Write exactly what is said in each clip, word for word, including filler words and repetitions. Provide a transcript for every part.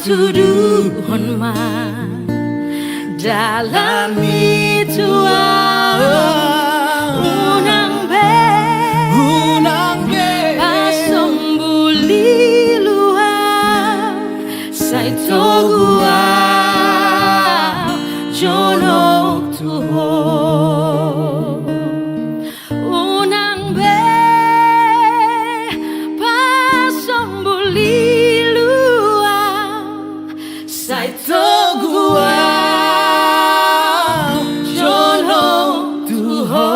Tuduhon ma dalanmi tu ahu. Unang be, unang be pasombu lilu ahu, sai togu ahu jonok tu ho. Unang be pasombu lilu ahu, sai togu ahu jonok tu ho.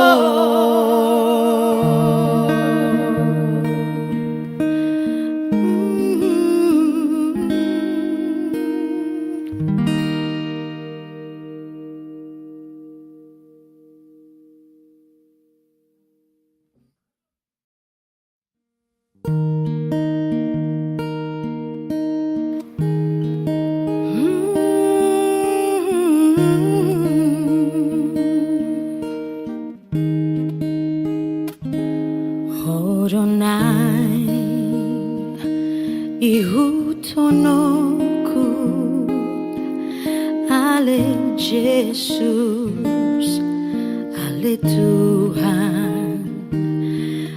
Ho do na ihuthononku, ale Jesus, ale Tuhan.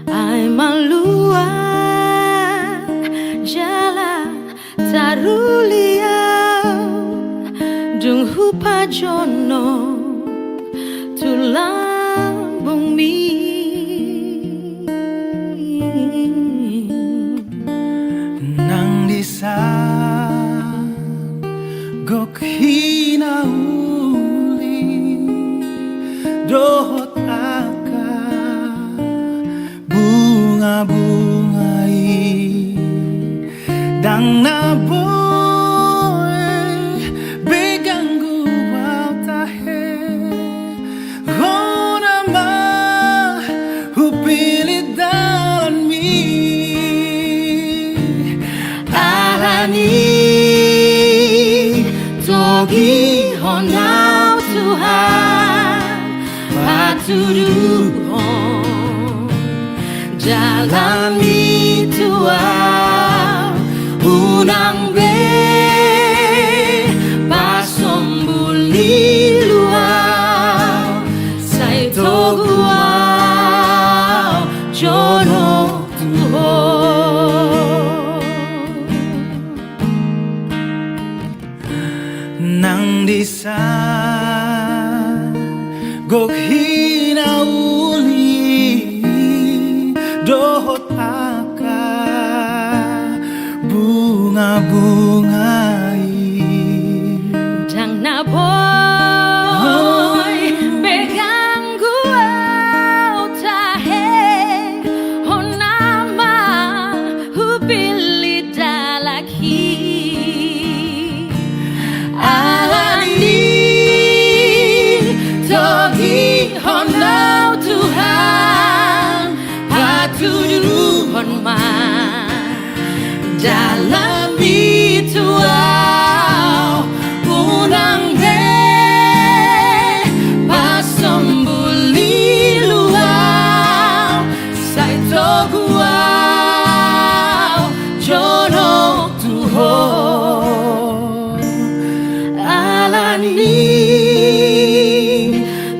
Ai malua jala taruli ahu, dung hupajonok tu lambungmi. Nang disan gok hinauli dohot angka bungabunga i, ndang na boi be ganggu ahu tahe. Hona ma hupillit dalanmi, alani togihon ahu Tuhan, patuduhon dalanmi tu ahu. Unang be pasombu lilu ahu, sai togu ahu jonok tu ho. Nang disan gok hinauli dohot angka bungabunga i, ndang na boi be ganggu ahu tahe. Hona ma hupillit dalanmi, alani togihon ahu Tuhan, patuduhon ma dalanmi tu ahu. Unang be pasombu lilu ahu, sai togu ahu jonok tu ho. Alani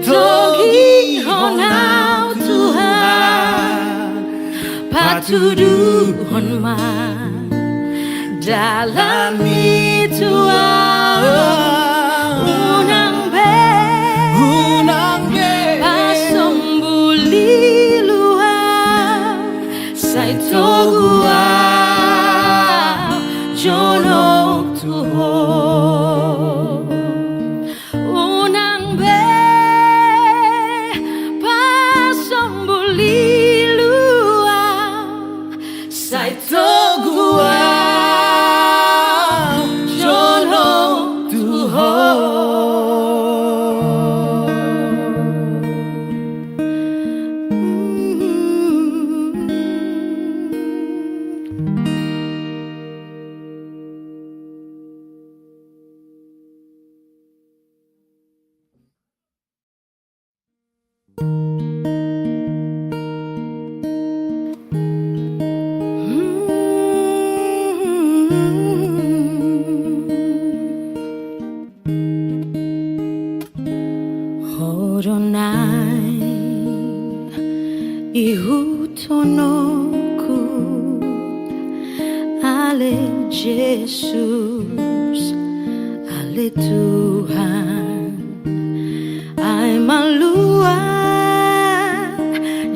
togihon ahu Tuhan, patuduhon ma dalanmi tu ahu. Unang be, unang be pasombu lilu ahu, sai togu ahu jonok tu ho. Unang be pasombu lilu ahu, sai togu ahu jonok tu Ihuthononku, ale Jesus, ale Tuhan, ai malua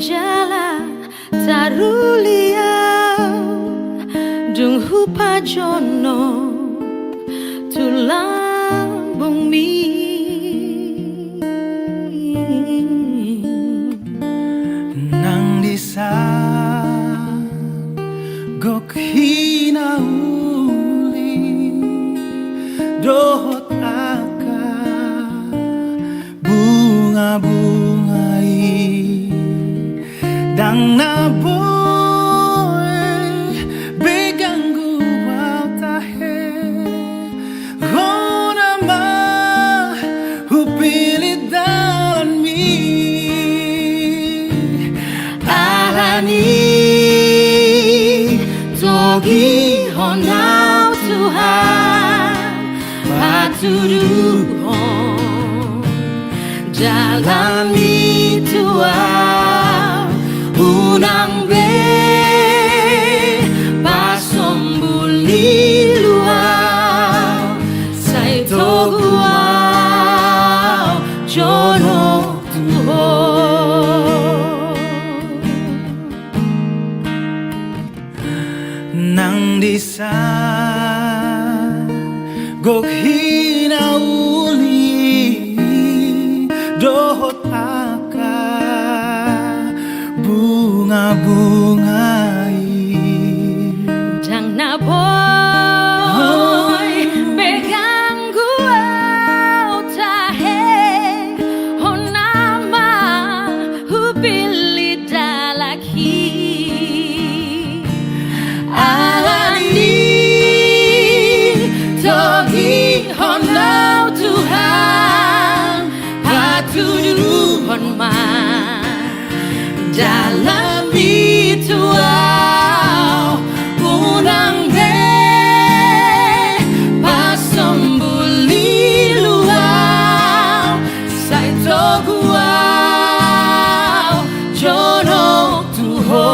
jala taruli au, dung hupajonok tu lambungmi. Nang disan gok hinauli dohot angka bunga-bunga i, ndang na boi be ganggu au tahe. Hona ma hupillit dalanmi, alani togihon au Tuhan, patuduhon dalanmi tu au, unang be pasombul ilu au, sai togu au jonok tu Ho. Nang disan gok hinauli dohot angka bunga-bunga i, ndang na boi be ganggu au tahe. Hona ma hupillit dalanhi, alani togihon au Tuhan, patuduhon ma dalanmi tu au, unang be pasombul ilu au, sai togu au jonok tu Ho.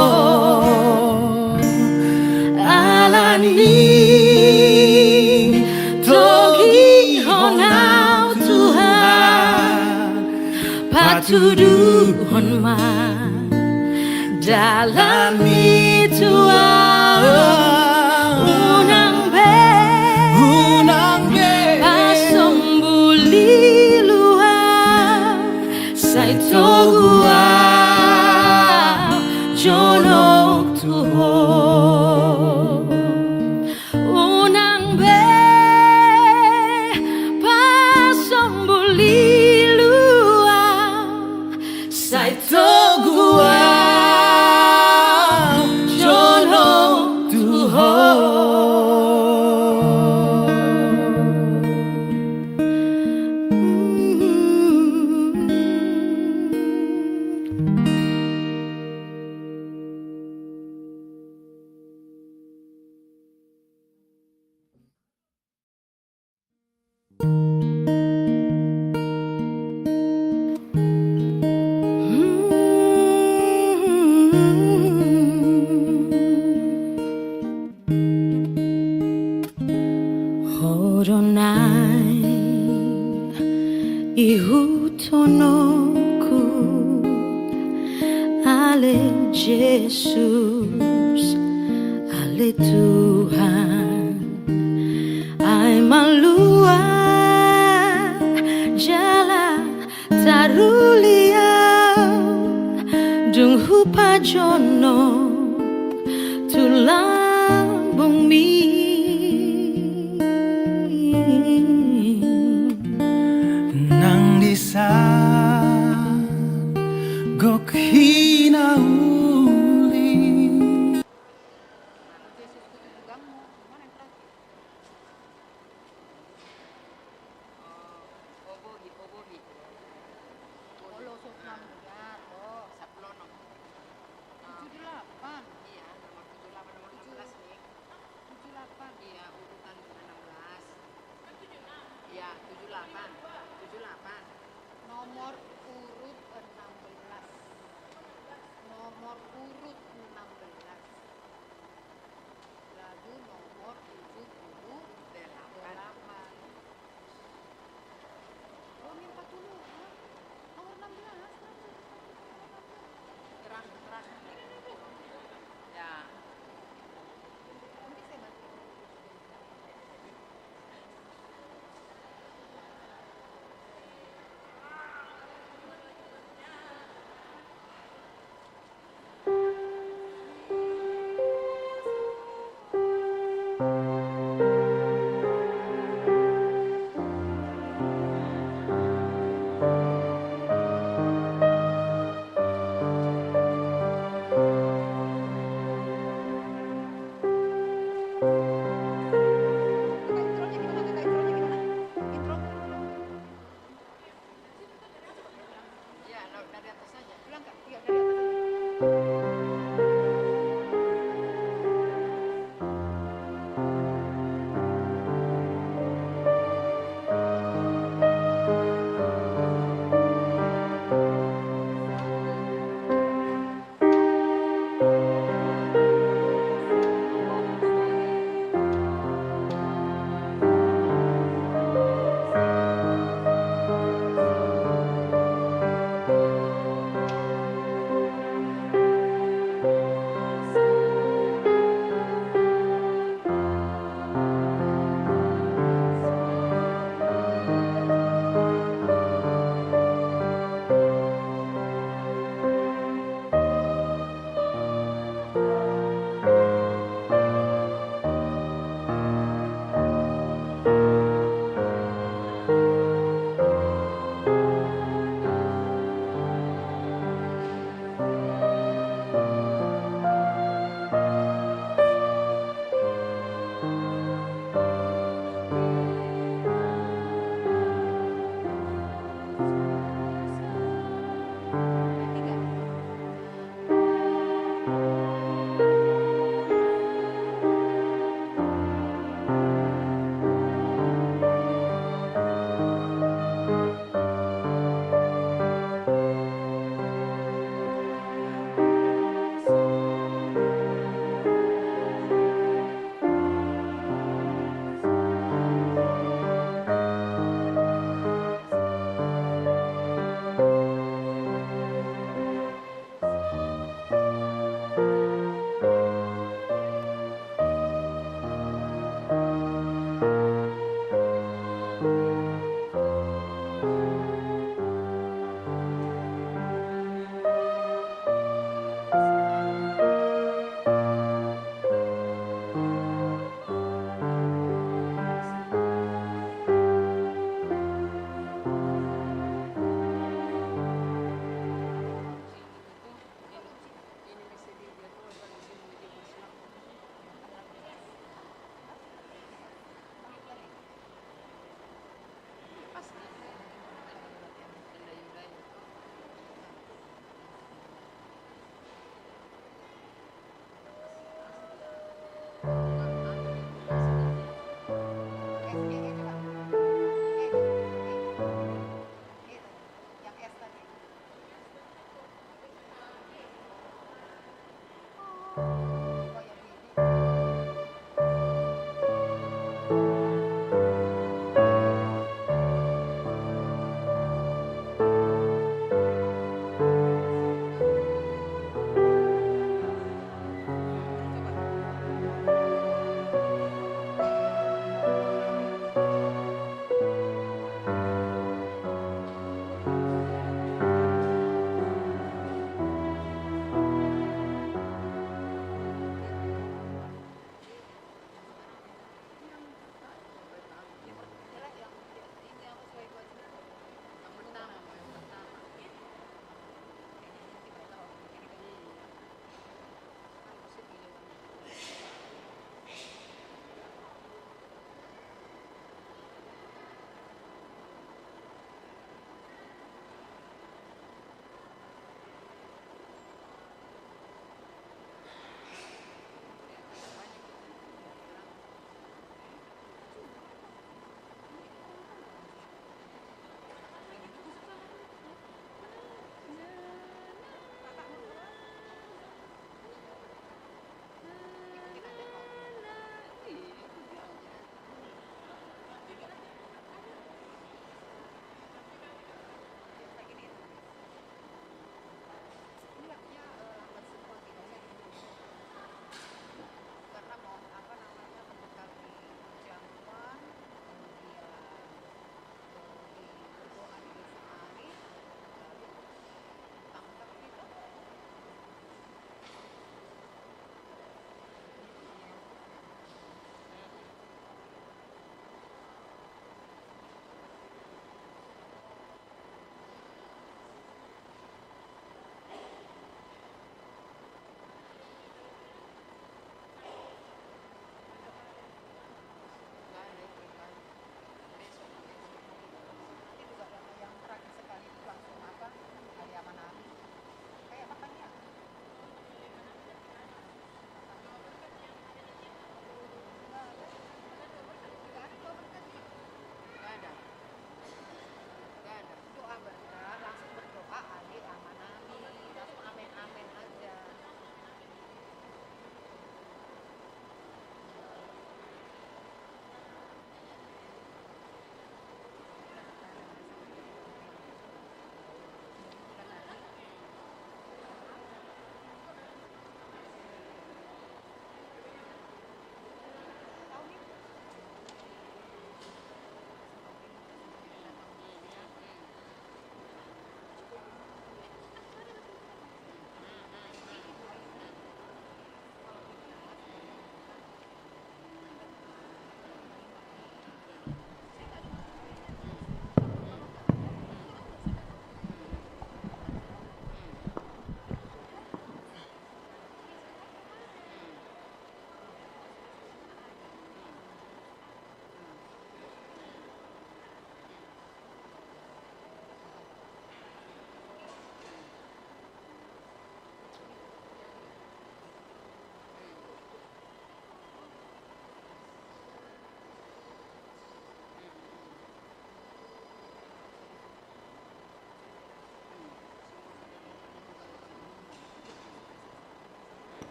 Alani togihon au Tuhan, patuduhon ma dalanmi tu au, unang be, unang be pasombul ilu au, sai togu au jonok tu Ho. Unang be pasombul ilu au, sai togu au jonok tu Ho. Ho do nai ihuthononku, ale Jesus, ale Tuhan, ai malua jala taruli au, dung hupajonok tu lambungmi. Nang disan gok hinauli. Tujuh delapan. Iya, nomor tujuh delapan, nomor enam belas nih. Tujuh delapan.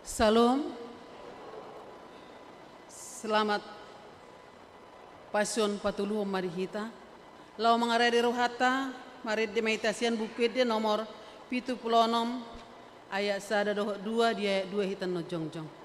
Syalom. Selamat Pasion patoluhon ma di hita. Laho mangarade rohanta, marende ma hita sian Buku Ende nomor pitu pulu onom, ayat sada dohot dua. Di ayat dua hita annon jongjong.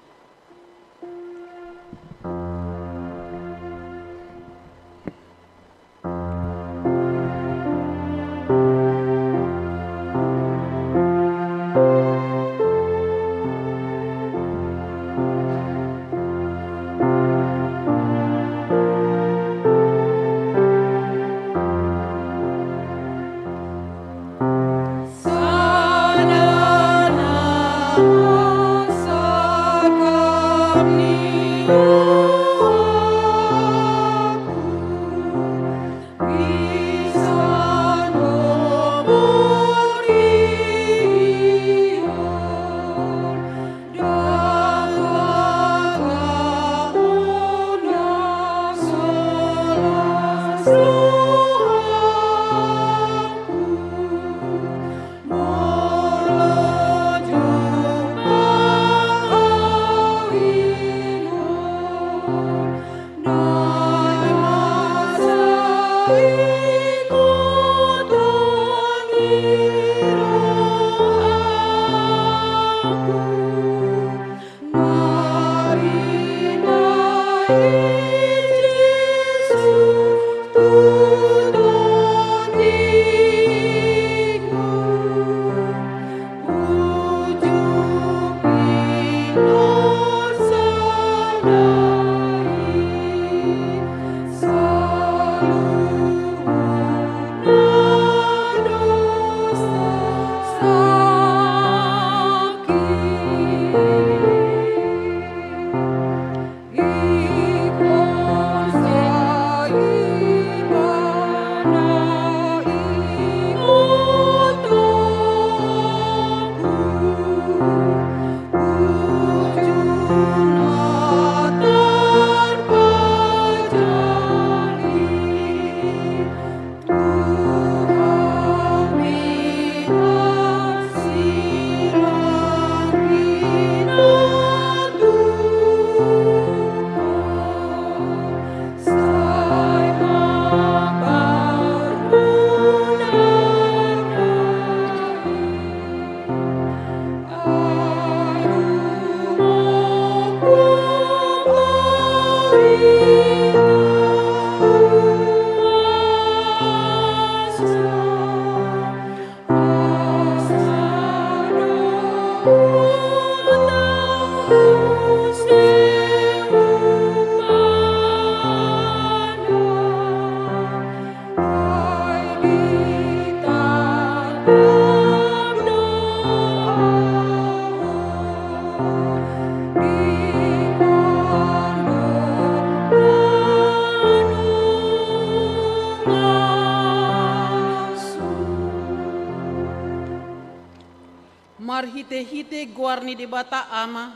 Marhite-hite goar ni Debata Ama,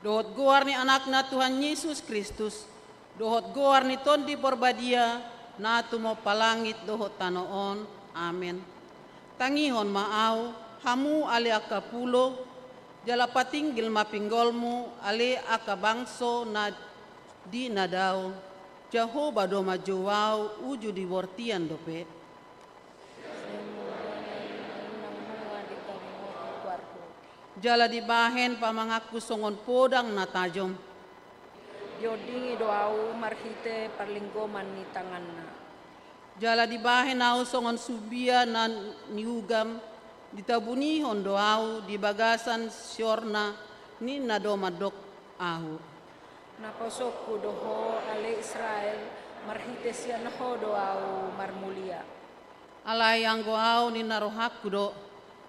dohot goar ni Anakna Tuhan Jesus Kristus, dohot goar ni Tondi Porbadia, na tumompa langit dohot tano on. Amen. Tangihon ma ahu, hamu ale angka pulo, jala patinggil ma pinggolmu ale angka bangso na di na dao. Jahowa do manjou ahu uju di bortian dope. Jala dibahen pamanganku songon podang na tajom. Diondingi do ahu marhite parlinggoman ni tanganna. Jala dibahen ahu songon sumbia na niugam, ditabunihon do ahu di bagasan siorna, ninna do mandok ahu. Naposongku do ho ale Israel, marhite sian ho do ahu marmulia. Alai anggo ahu ninna rohangku do,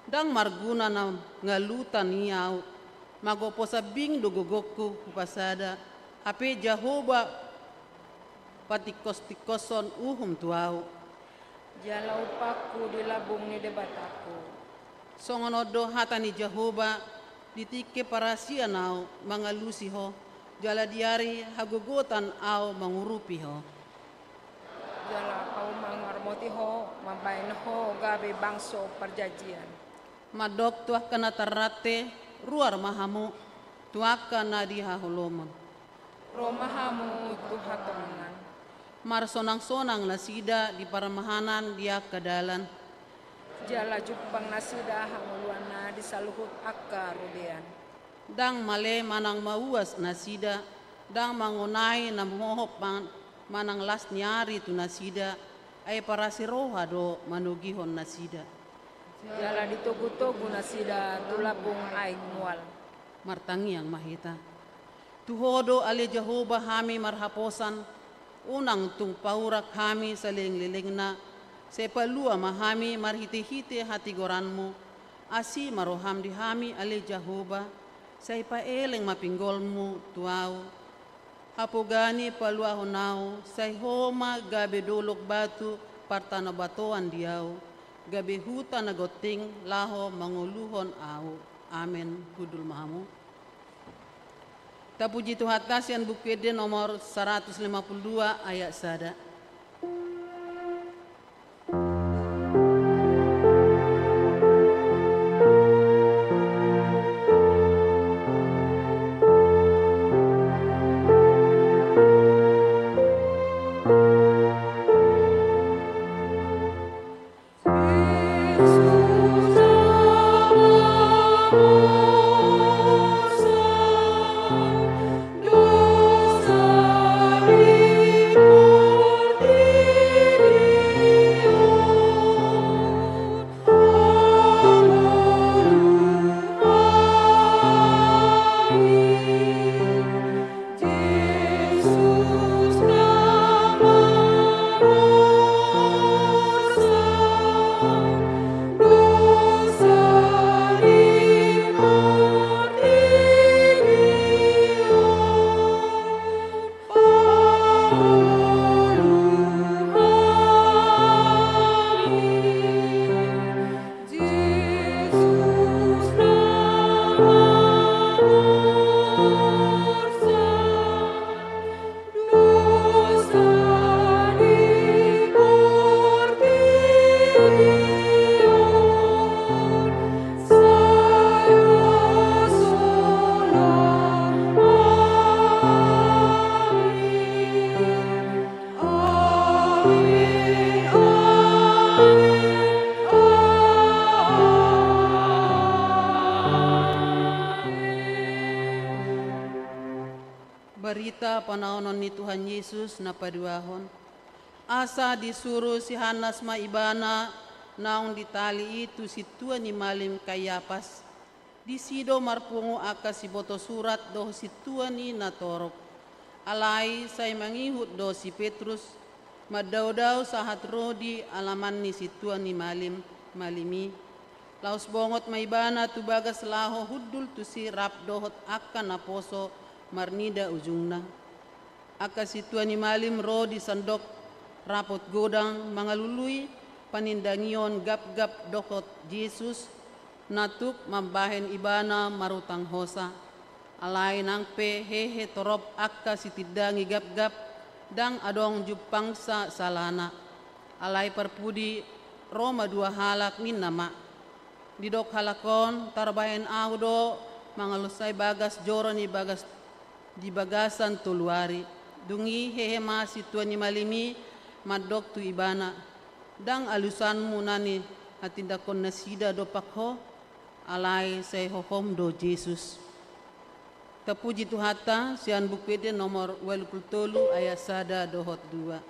ndang marguna na ngalutan i ahu, magopo sambing do gogongku hupasada, hape Jahowa patingkos-tingkoshon uhum tu ahu. Jala umpangku di lambung ni Debatangku. Songon on do hata ni Jahowa, di tingki parasian ahu mangalusi ho, jala di ari hagogotan ahu mangurupi ho. Jala ahu mangarmoti ho, mambahen ho gabe bangso parjanjian. Mandok tu angka na tarrante, ruar ma hamu. Tu angka na di haholomon. Ro ma hamu tu hatonangan. Marsonang-sonang nasida di parmahanan di angka dalan. Jala jumpang nasida hangoluanna di saluhut angka robean. Ndang male manang mauas nasida, ndang mangonai na hohop man-, manang las ni ari tu nasida, ai parasi roha do manogihon nasida. Jala ditogu-togu nasida tu lambung aek mual. Martangiang ma hita. Tu Ho do ale Jahowa hami marhaposan, unang tung paurak hami salelenglelengna, sai palua ma hami marhitehite hatigoranmu, asi ma roham di hami ale Jahowa, sai paeleng ma pinggolmu tu ahu. Hapoga ni paluahon ahu, sai Ho ma gabe dolok batu partanobatoan di ahu, gabe huta na gonting laho mangoluhon ahu. Amen. Hundul ma hamu. Tapuji Tuhanta sian Buku Ende nomor saratus lima pulu dua ayat sada. Barita panaonon ni Tuhan Jesus na paduahon. Asa disuru si Hannas ma ibana naung ditali i tu sintua ni malim Kaiapas. Disi do marpungu angka siboto surat dohot sintua ni natorop. Alai sai mangihut do si Petrus, mandao-dao sahat ro di alaman ni sintua ni malim, malim i. Laos bongot ma ibana tu bagas laho hundul tusi rap dohot angka naposo marnida ujungna. Angka sintua ni malim ro di sandok rapot godang mangalului panindangion gapgap dohot Jesus, na tuk mambahen ibana marutang hosa. Alai nang pe hehe torop angka sitindangi gapgap, ndang adong jumpangsa salana. Alai parpudi ro ma dua halak ninna ma. Didok halak on, tarbahen ahu do mangalosai bagas joro ni bagas di bagasan tolu ari. Dung i hehe ma sintua ni malim i mandok tu ibana, ndang alusanmu na nihatindangkon nasida dompak ho, alai sai hohom do Jesus. Tapuji Tuhanta, sian Buku Ende nomor ualu pulu tolu ayat sada dohot dua.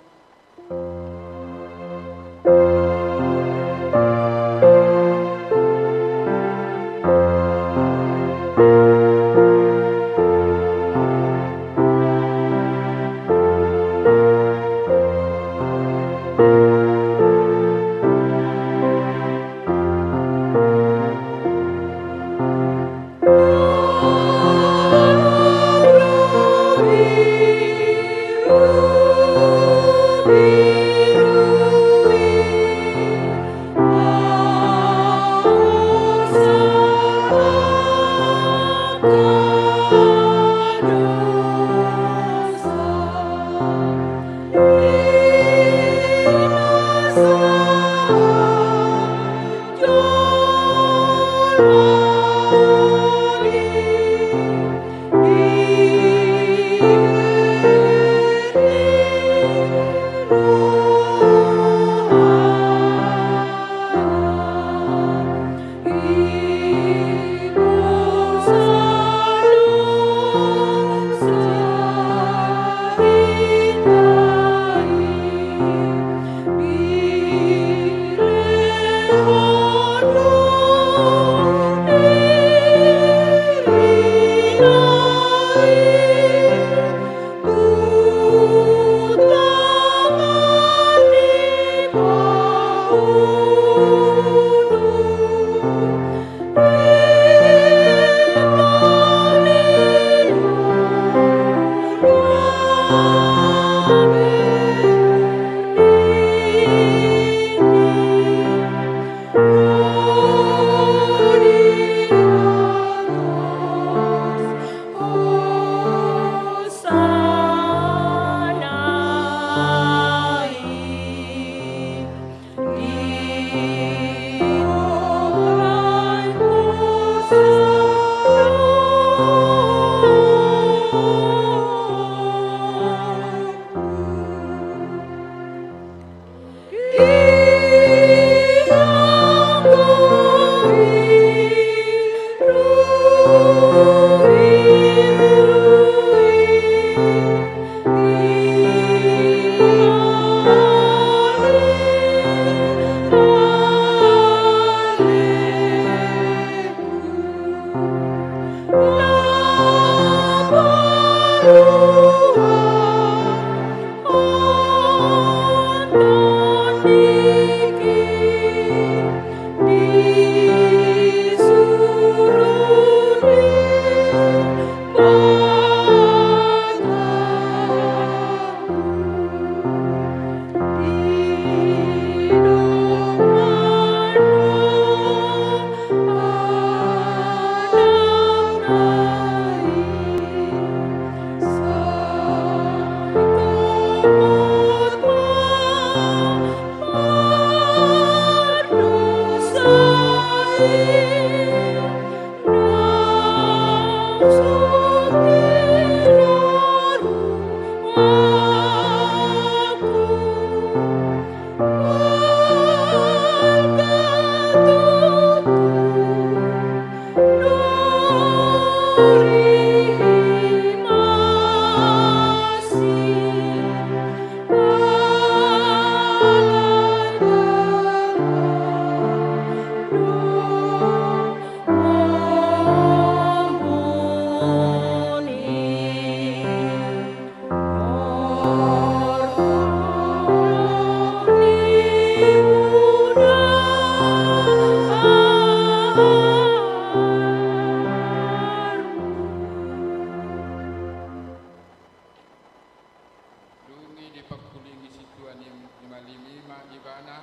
Dung i dipangkulingi sintua ni, ni malim i ma ibana,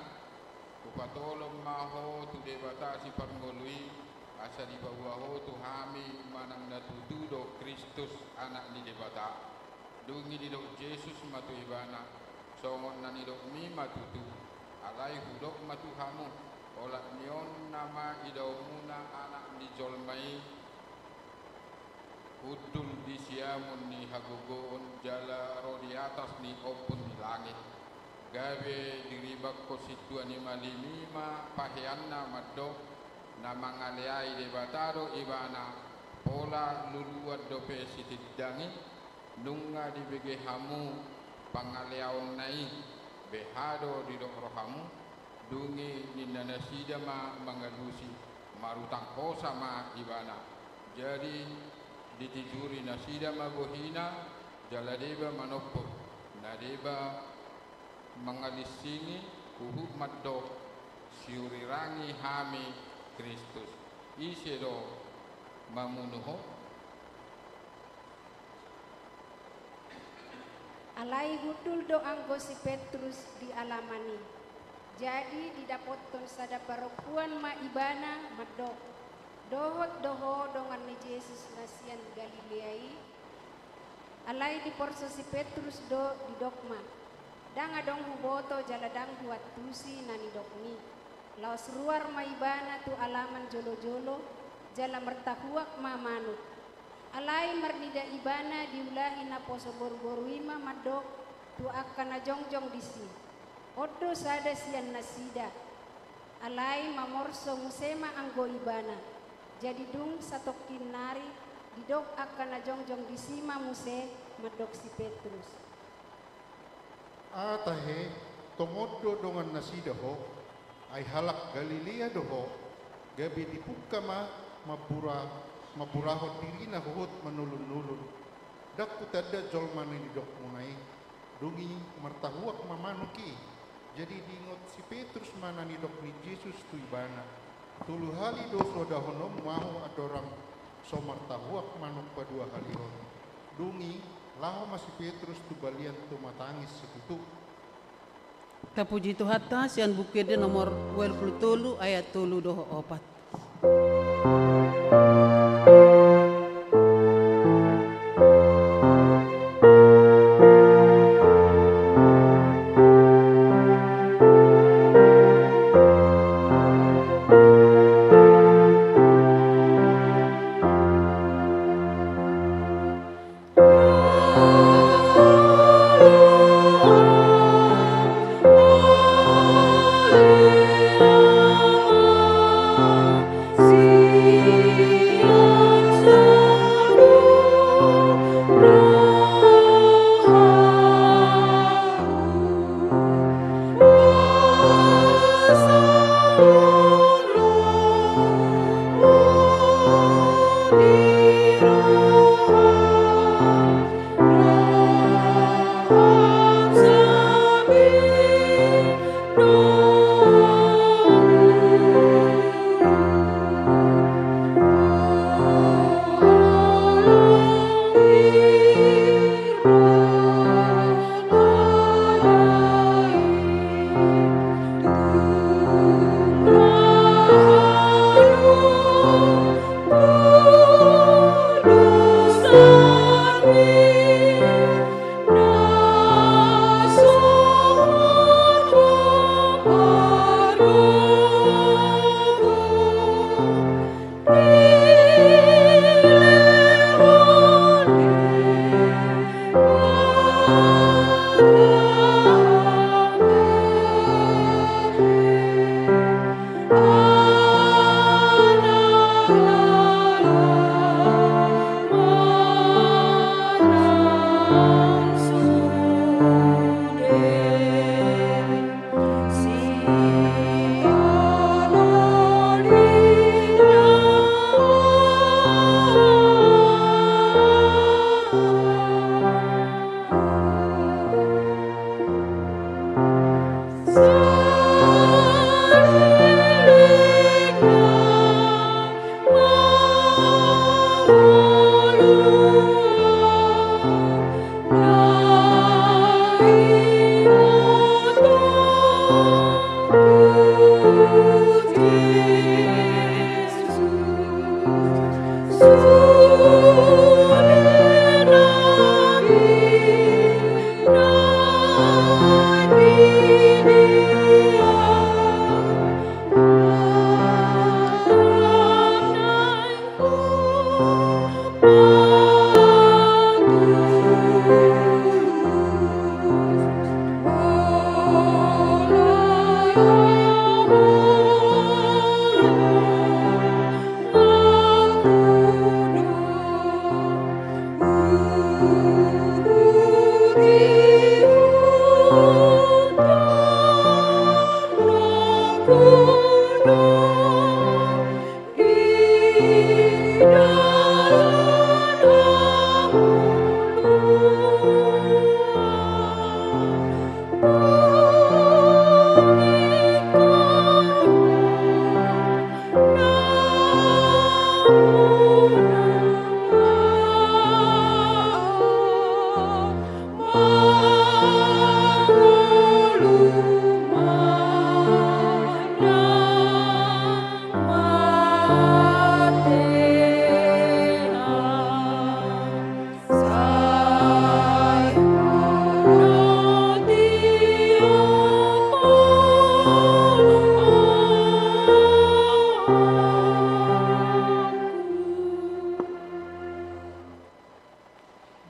hupatolhon ma ho tu Debata siparngolu i, asa dipaboa ho tu hami manang na tutu do Kristus Anak ni Debata. Dung i didok Jesus ma tu ibana, songon na nidokmi ma tutu, alai hudok ma tu hamu, olat ni on nama idaonmuna Anak ni jolma i, hundul di siamun ni hagogoon jala ro di atas ni ombun ni langit. Gabe diribanghon sintua ni malim i ma paheanna mandok, na mangaleai Debata do ibana, pola luluan dope sitindang i, nunga dibege hamu pangaleaonna i, beha do didok rohamu? Dung i ninna nasida ma mangalusi, marutang hosa ma ibana. Jadi ditijuri nasida ma bohina, jala deba manompop, na deba mangalinsingi huhut mandok, siurirangi hami Kristus. Ise do mamunu ho? Alai hundul do anggo si Petrus di alaman i. Jadi didapothon sada parompuan ma ibana mandok, dohot do ho dongan ni Jesus na sian Galilea i? Alai diporso si Petrus do, didok ma, ndang adong huboto jala ndang huantusi na nidokmi. Laos ruar ma ibana tu alaman jolojolo, jala martahuak ma manuk. Alai marnida ibana diulahi naposo boruboru i ma mandok tu angka na jongjong disi, on do sada sian nasida. Alai mamorso muse ma anggo ibana. Jadi dung satongkin nari, didok angka na jongjong disi ma muse mandok si Petrus. Aha tahe, tongon do dongan nasida ho, ai halak Galilea do ho, gabe dipungka ma mambura-, mamburahon dirina huhut manulunulun. Ndang hutanda jolma na nidokmuna i. Dung i martahuak ma manuk i. Jadi diingot si Petrus ma na nidok ni Jesus tu ibana. Tolu hali do so dahononmu ahu andorang so martahuak manuk paduahalihon. Dung i laho ma si Petrus tu balian tumatangis situtu. Tapuji Tuhanta, sian Buku Ende nomor ualu pulu tolu ayat tolu dohot opat.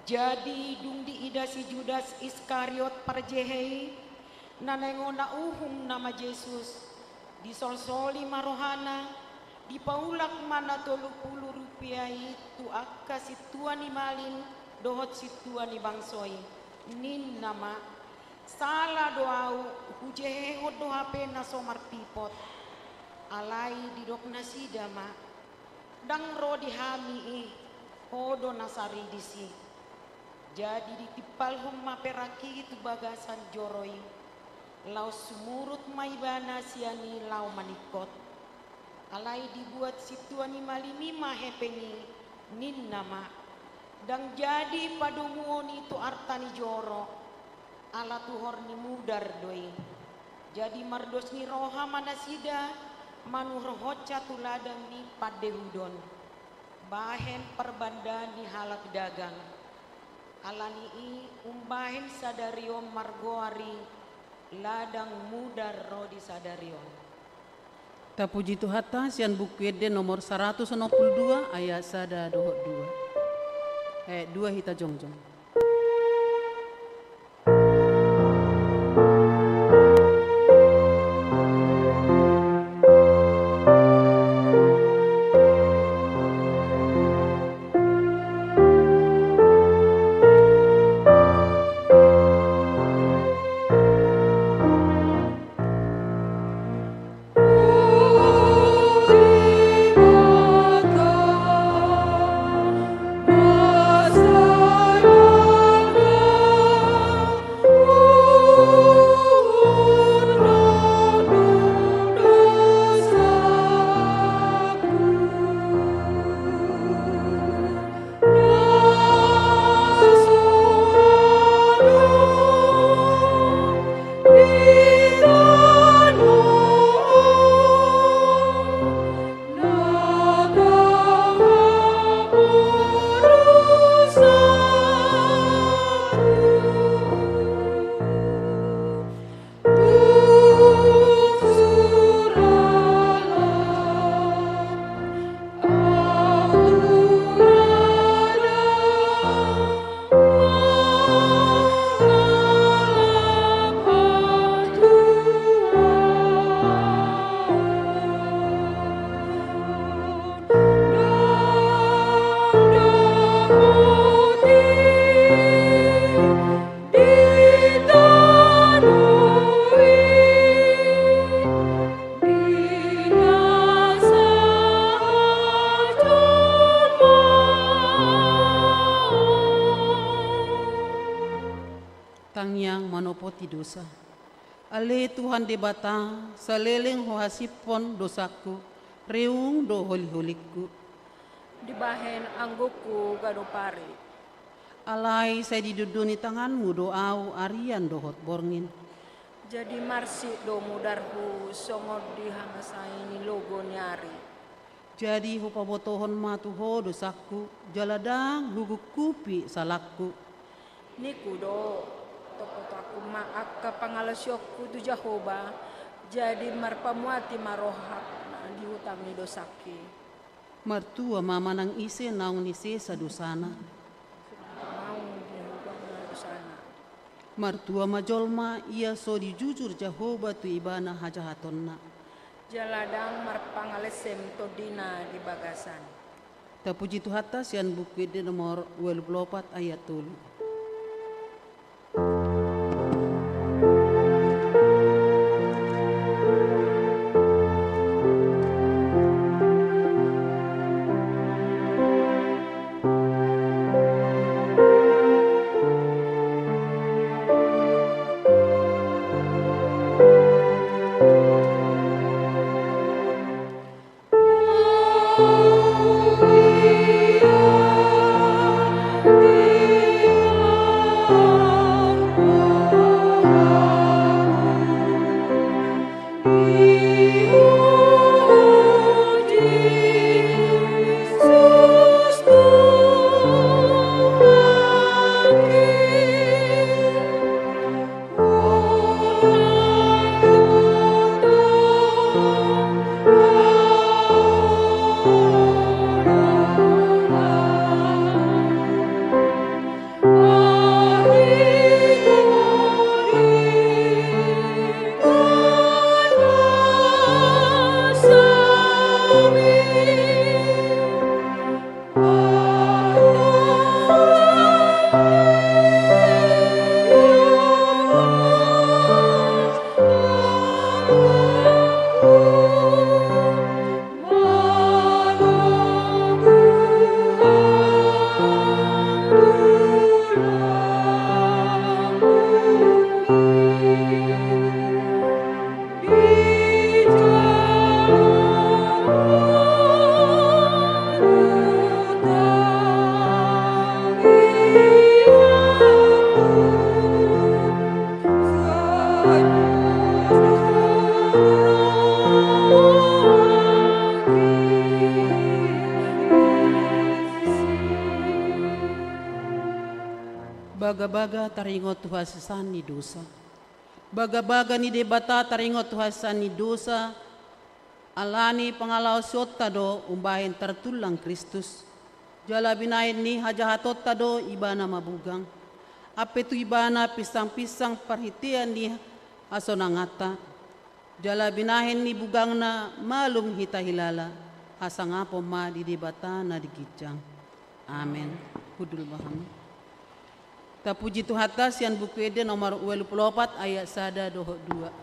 Jadi dung diida si Judas Iskariot parjehe i, na naeng hona uhum nama Jesus, disolsoli ma rohana, dipaulak ma na tolu pulu rupia i tu angka sintua ni malim dohot sintua ni bangso i, ninna ma: Sala do ahu, hujehehon do hape na so marpipot. Alai didok nasida ma: Ndang ro di hami i, ho do na saridis i. Jadi ditimpalhon ma perak i tu bagasan joro i, laos sumurut ma ibana sian i laho maningkot. Alai dibuat sintua ni malim i ma hepeng i, ninna ma: Ndang jadi padomuon i tu arta ni joro, ala tuhor ni mudar do i. Jadi mardos ni roha ma nasida manuhorhonsa tu ladang ni pandehudon, bahen parbanda ni halak dagang. Alani i umbahen sadari on margoar i ladang mudar ro di sadari on. Tapuji Tuhanta sian Buku Ende nomor saratus onom pulu dua, ayat sada dohot dua. Ayat dua hita jongjong. Tangiang manopoti dosa. Ale Tuhan Debata, saleleng Ho hasipon dosangku, reung do holiholingku. Dibahen anggongku ganup ari. Alai sai didondoni tanganmu do ahu arian dohot borngin. Jadi marsik do mudarhu songon di hamasai ni logo ni ari. Jadi hupabotohon ma tu Ho dosangku, jala ndang hugungkupi salangku. Ningku do, tongtong ma angka pangalaosionku tu Jahowa, jadi marpamuati ma rohangku di hutang ni dosangki. Martua ma manang ise naung ni sesa dosana. Naung di hutang ni dosana. Martua ma jolma ia so dijujur Jahowa tu ibana hajahatonna. Jala ndang marpangalesem tondina di bagasan. Tapuji Tuhanta sian Buku Ende nomor ualu pulu opat ayat tolu. Bagabaga taringot tu hasesaan ni dosa. Bagabaga ni Debata taringot tu hasesaan ni dosa, ala ni pangalaosionta do umbahen tartullang Kristus. Jala binahen ni hajahatonta do Ibana mabugang. Ampe tu Ibana pinsangpinsang parhitean ni hasonanganta. Jala binahen ni bugangna malum hita hilala, hasangapon ma di Debata na di ginjang. Amen. Hundul ma hamu. Tapuji Tuhanta sian Buku Ende nomor ualu pulu opat ayat sada dohot dua.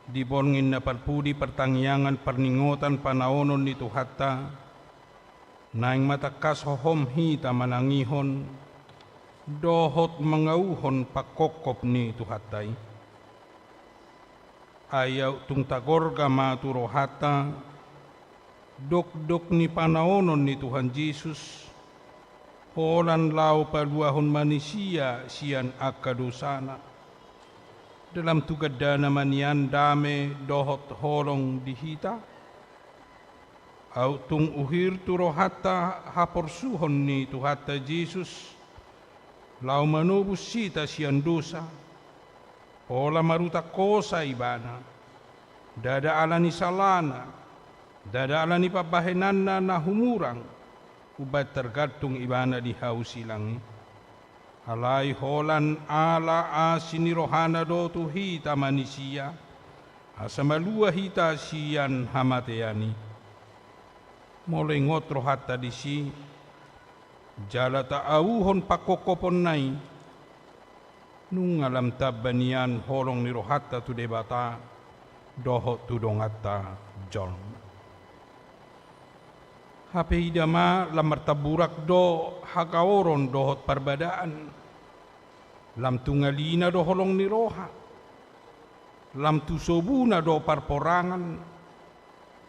Di borngin na parpudi partangiangan parningotan panaonon ni Tuhanta, naeng ma tangkas hohom hita manangihon dohot mangauhon pangkophop ni Tuhanta i. Ai aut tung tagorga ma tu rohanta, dokdok ni panaonon ni Tuhan Jesus, holan laho paluahon manisia sian angka dosana. Dalam tu gandana ma nian dame dohot holong di hita. Aut tung uhir tu rohanta haporsuhon ni Tuhanta Jesus, laho manobus hita sian dosa, pola marutang hosa ibana, ndada ala ni salana, ndada ala ni pambahenanna na humurang, umbahen targantung ibana di hau silang i. Alai holan ala asi ni rohana do tu hita manisia, asa malua hita sian hamatean i. Molo ingot rohanta disi, jala taauhon pangkophoponna i, nunga lam tamba nian holong ni rohanta tu Debata dohot tu donganta jolma. Hape ida ma, lam martamburak do hagaoron dohot parbadaan. Lam tu ngalina do holong ni roha. Lam tu sobuna do parporangan.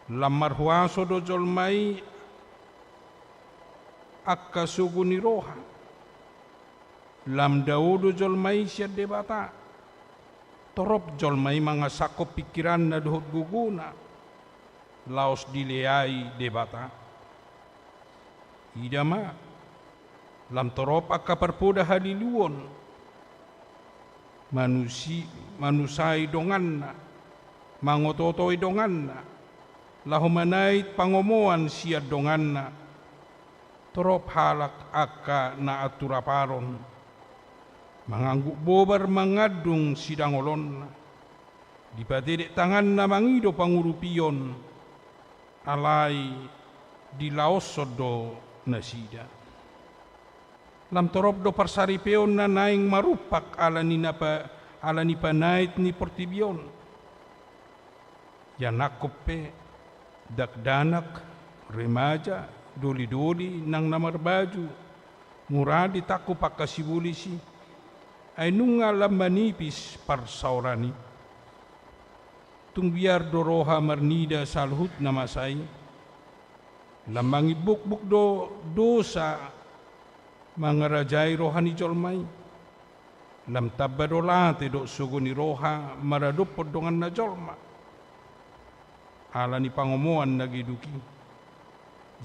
Lam marhuaso do jolma i angka sogo ni roha. Lam dao do jolma i sian Debata. Torop jolma i mangasahon pingkiranna dohot gogona laos dileai Debata. Ida ma, lam torop angka parpoda haliluon, manusi-, manusai donganna, mangotootoi donganna, laho manait pangomoan sian donganna, torop halak angka na anturaparon, mangangguk bobar mangandung sidangolonna, dipatedek tanganna mangido pangurupion, alai dilaoshon do nasida. Lam torop do parsaripeon na naeng marumpak ala ni na pa-, ala ni panait ni portibi on. Ianakhon pe, dakdanak, remaja, dolidoli nang na marbaju mura ditangkup angka sibolis i, ai nunga lam manipis parsaoran i. Tung biar do roha marnida saluhut na masa i, lam mangimbukbuk do dosa mangarajai roha ni jolma i. Lam tamba do late dohot sogo ni roha maradophon donganna jolma. Ala ni pangomoan na geduk i,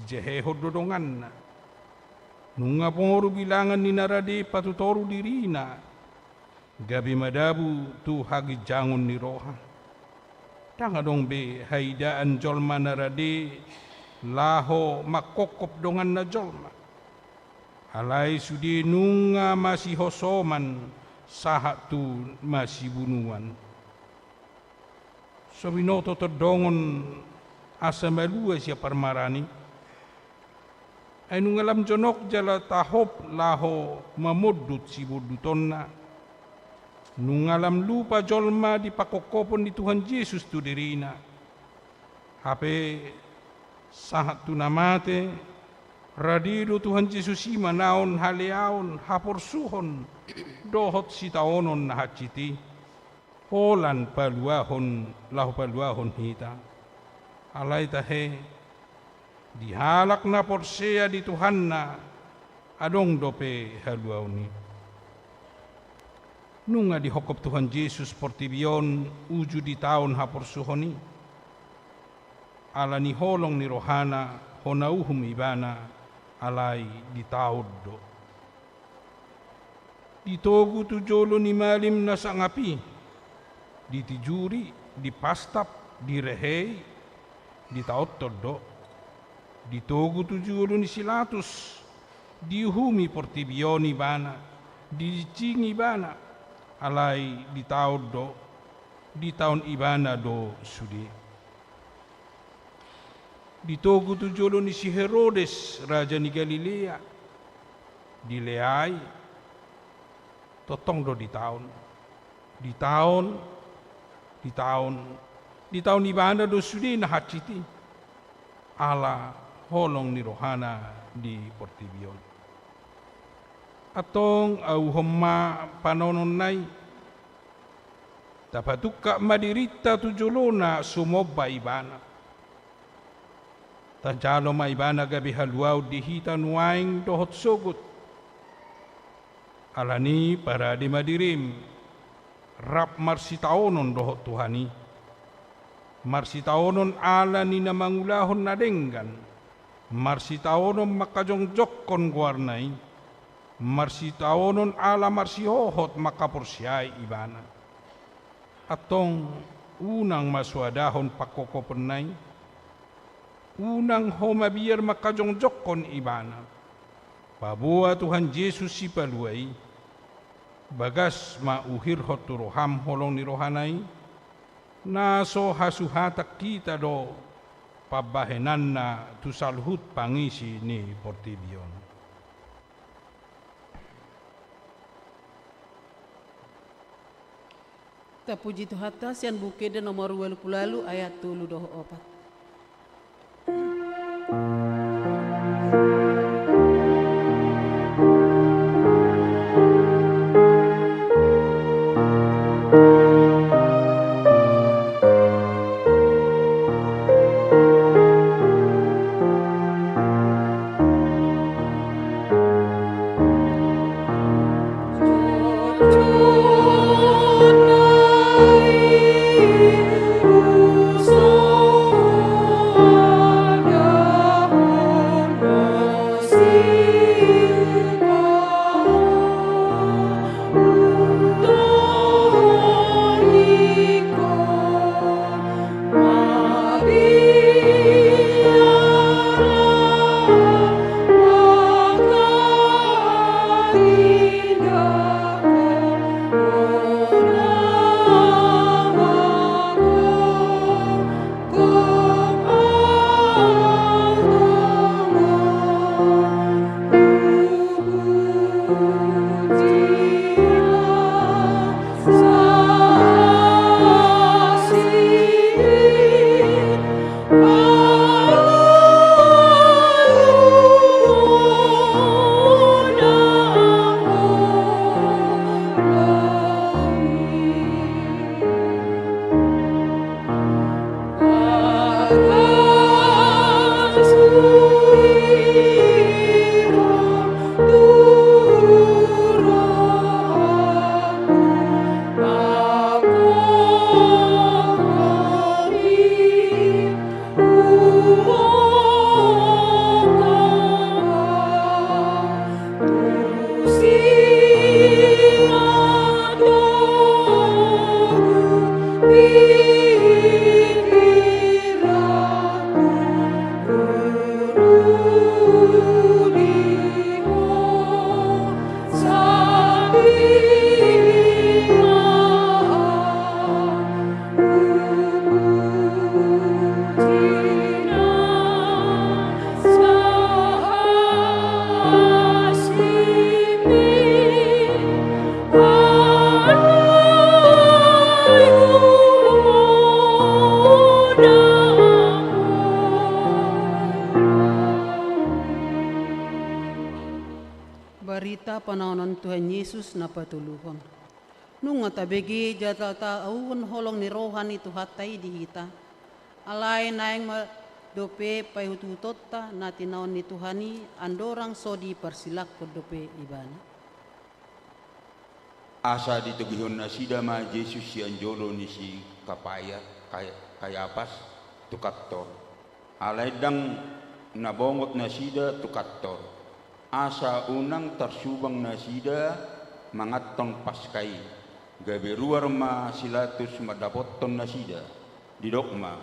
dijehehon do donganna. Nunga moru bilangan ni na rade patutoru dirina, gabe madabu tu haginjangon ni roha. Ndang adong be haidaan jolma na rade laho mangkophop donganna jolma. Alai sude nunga masihosoman sahat tu masibunuan. So binoto tondongon asa malua sian parmaraan i. Ai nunga lam jonok jala tahop laho mamondut sibondutonna. Nunga lam lupa jolma di pangkophophon ni Tuhan Jesus tu dirina. Hape sahat tu na mate, rade do Tuhan Jesus i manaon haleaon, haporsuhon, dohot sitaonon na hansit i, holan paluahon, laho paluahon hita. Alai tahe, di halak na porsea di Tuhanna, adong dope haluaon i. Nunga dihophop Tuhan Jesus portibi on uju ditaon haporsuhon i. Ala ni holong ni rohana, hona uhum ibana, alai ditaon do. Ditogu tu jolo ni malim na sangap i, ditijuri, dipastap, direhei, ditaonhon do. Ditogu tu jolo ni si Latus, diuhumi portibi on ibana, dijinjing ibana, alai ditaon do, ditaon ibana do sude. Ditogu tu jolo ni si Herodes, raja ni Galilea, dileai, tongtong do ditaon. Ditaon, ditaon, ditaon ibana do sude na hansit i. Ala holong ni rohana di portibi on. Antong auhom ma panaononna i. Tapatungkap ma dirinta tu jolona sumomba ibana. Tajalo ma ibana gabe haluaon di hita nuaeng dohot sogot. Ala ni parade ma dirim, rap marsitaonon dohot Tuhan i. Marsitaonon ala ni na mangulahon na denggan, marsitaonon mangkajongjongkon goarna i. Marsitaonon ala marsihohot mangkaporseai ibana. Antong unang ma soadahon pangkopkoponna i, unang ho mabiar mangkajongjongkon ibana. Paboa Tuhan Jesus Sipalua i, bagas ma uhirhon tu roham holong ni rohana i, na so hasuhatan hita do pambahenanna tu saluhut pangisi ni portibi on. Tapuji Tuhanta sian Buku Ende nomor ualu pulu ualu ayat tolu dohot opat. Barita panaonon Tuhan Jesus na patoluhon. Nunga tabege jala tauhon holong ni roha ni Tuhanta i di hita. Alai naeng ma dope paihutuhutonta na tinaon ni Tuhan i, andorang so diparsilanghon dope ibana. Asa ditogihon nasida ma Jesus sian jolo ni si Kapaya-, Kay-, Kayapas tu kantor. Alai ndang na bongot nasida tu kantor, asa unang tarsubang nasida manganhon Paska i. Gabe ruar ma si Latus mandapothon nasida, didok ma,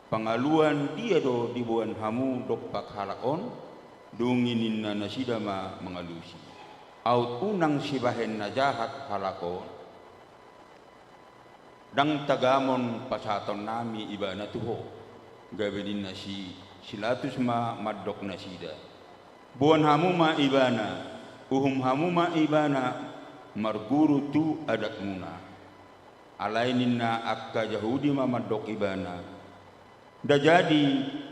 "Pangaluan dia do diboan hamu dompak halak on?" Dung i ninna nasida ma mangalusi, "Aut unang sibahen na jahat halak on. Ndang tagamon pasahatonnami ibana tu ho." Gabe ninna si, si Latus ma mandok nasida, "Boan hamu ma ibana, uhum hamu ma ibana marguru tu adatmuna." Alai ninna angka Jahudi ma mandok ibana, "Nda jadi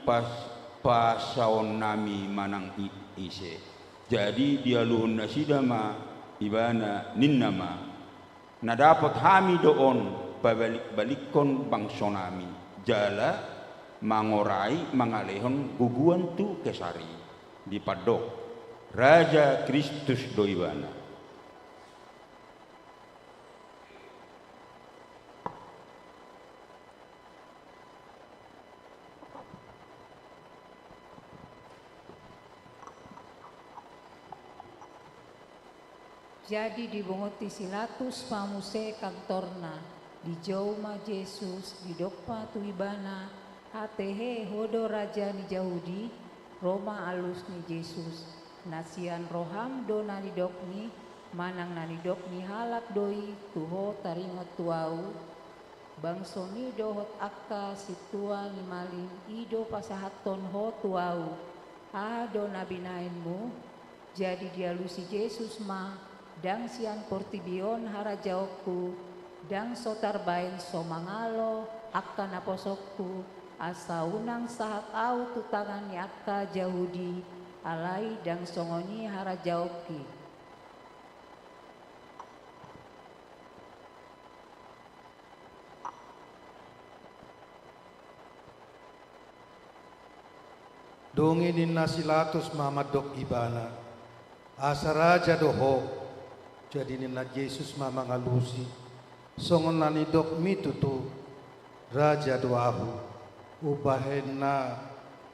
pas-, pasaonnami manang i-, ise." Jadi dialuhon nasida ma ibana, ninna ma, "Na dapot hami do on pabalikbalikkon bangsonami, jala mangorai mangalehon gogoan tu Kesar i." Dipandok, "Raja Kristus do ibana." Jadi dibungoti si Latus ma muse kantorna. Dijou ma Jesus, didok ma tu ibana, "Hatehe ho do raja ni Jahudi?" Ro ma alus ni Jesus, "Na sian roham do na nidokni, manang na nidok ni halak do i tu ho taringot tu ahu?" Bangsomi dohot angka sintua ni malim i do pasahathon ho tu ahu. Aha do na binahenmu? Jadi dialusi Jesus ma, "Ndang sian portibi on harajaonku, ndang so tarbahen so mangalo angka naposongku, asa unang sahat ahu tu tangan ni angka Jahudi, alai ndang songon i harajaonki." Dung i ninna si Latus ma mandok ibana, "Asa raja do ho." Jadi ninna Jesus ma mangalusi, "Songon na nidokmi tutu, raja do ahu. Umbahen na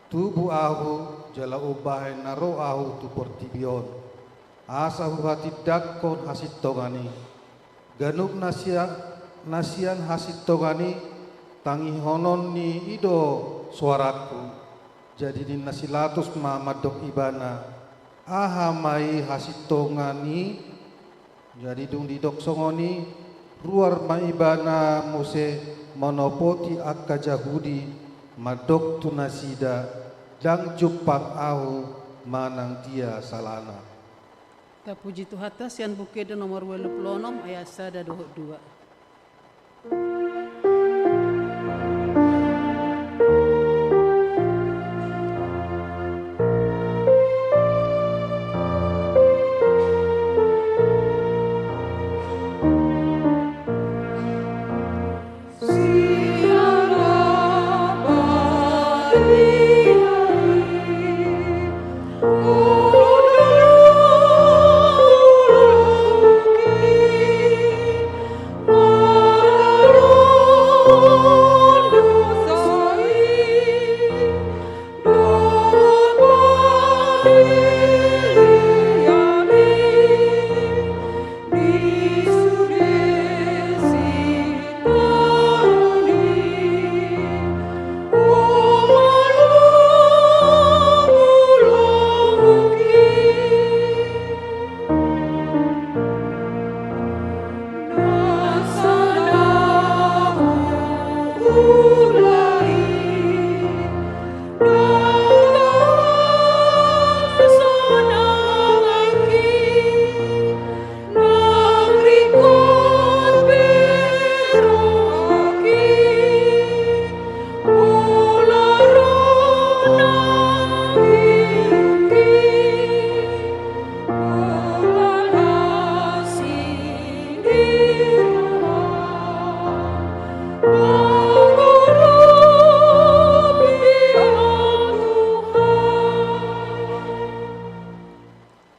tubu ahu, jala umbahen na ro ahu tu portibi on, asa huhatindangkon hasintongan i. Ganup na sia-, na sian hasintongan i, tangihononni i do soarangku." Jadi ninna si Latus ma mandok ibana, "Aha ma i hasintongan i?" Jadi dung didok songon i, ruar ma ibana muse manopoti angka Jahudi, mandok tu nasida, "Ndang jumpang ahu manang dia salana." Tapuji Tuhanta, sian Buku Ende nomor ualu pulu onom, ayat sada dohot dua.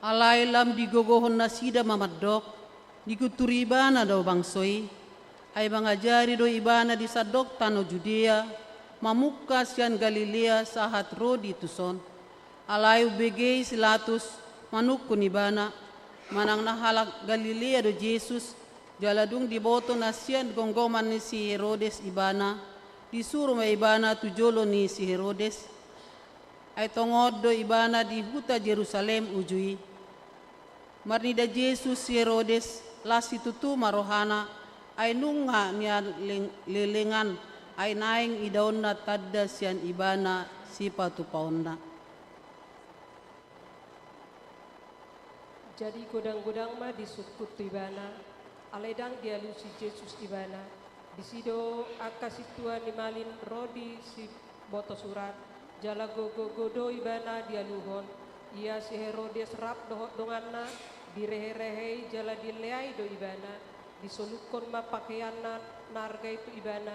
Alai lam digogohon nasida ma mandok, dikunturi ibana do bangso i. Ai mangajari do ibana di sandok tano Judea, mamungka sian Galilea sahat ro di tuson. Alai umbege i si Latus, manungkun ibana, manang na halak Galilea do Jesus, jala dung diboto na sian gomgoman ni si Herodes ibana, disuru ma ibana tu jolo ni si Herodes. Ai tongon do ibana di huta Jerusalem uju i. Marnida Jesus si Herodes, las situtu ma rohana, ai nunga nialeng-, lelengan, ai naeng idaonna tanda sian ibana sipatupaonna. Jadi godang-godang ma disungkun tu ibana, alai ndang dialusi Jesus ibana. Disi do angka sintua ni malim ro di siboto surat, jala gogo-gogo do ibana dialuhon. Ia si Herodes rap dohot donganna, direhe-rehe i jala dileai do ibana. Disolukkon ma pakeanna na arga i tu ibana,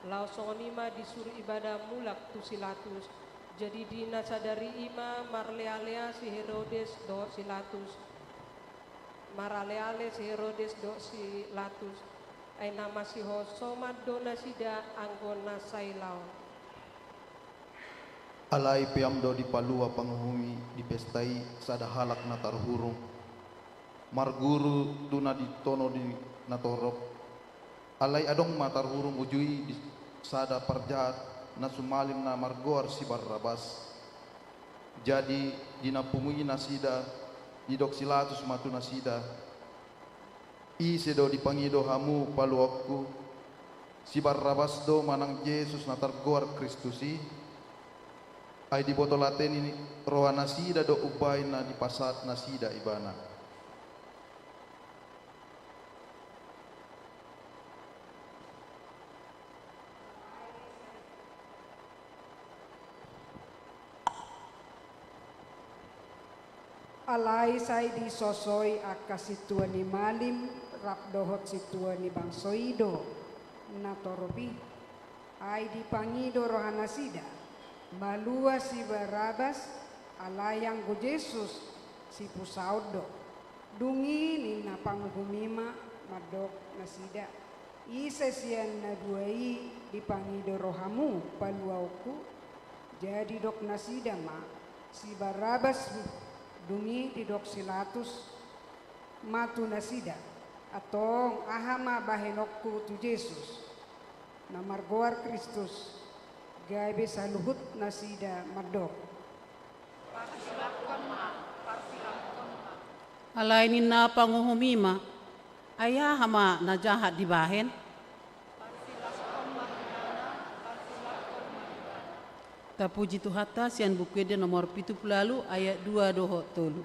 laos songon i ma disuru ibana mulak tu si Latus. Jadi di na sadari i ma marlealea si Herodes dohot si Latus. Maraleale si Herodes dohot si Latus. Ai na masihol soman do nasida anggo na sailaon. Alai peam do dipalua panguhumi di pesta i sada halak na tarhurung. marguru tu na di tono ni natorop. Alai adong ma tarhurung uju i di sada parjahat na sumalin na margoar si Barrabas. Jadi di na pungu i nasida, didok si Latus ma tu nasida: Ise do dipangido hamu paluaonku? Si Barrabas do manang Jesus na targoar Kristus i? Ai diboto late ni roha nasida do umbahen na dipasahat nasida ibana. Alai sai disosoi angka sintua ni malim rap dohot sintua ni bangso i do natorop i. Ai dipangido roha nasida, malua si Barrabas, alai anggo Jesus sipusaon do. Dung i ninna panguhum i ma mandok nasida: Ise sian na dua i dipangido rohamu paluaonku? Jadi didok nasida ma: Si Barrabas. Dung i didok si Latus ma tu nasida: Antong aha ma bahenonku tu Jesus na margoar Kristus? Gabe saluhut nasida mandok: Parsilangkon ma, parsilangkon ma. Alai ninna panguhum i ma: Ai aha ma na jahat dibahen? Parsilangkon ma ibana, parsilangkon ma ibana. Tapuji Tuhanta sian Buku Ende nomor pitu pulu ualu ayat dua dohot tolu.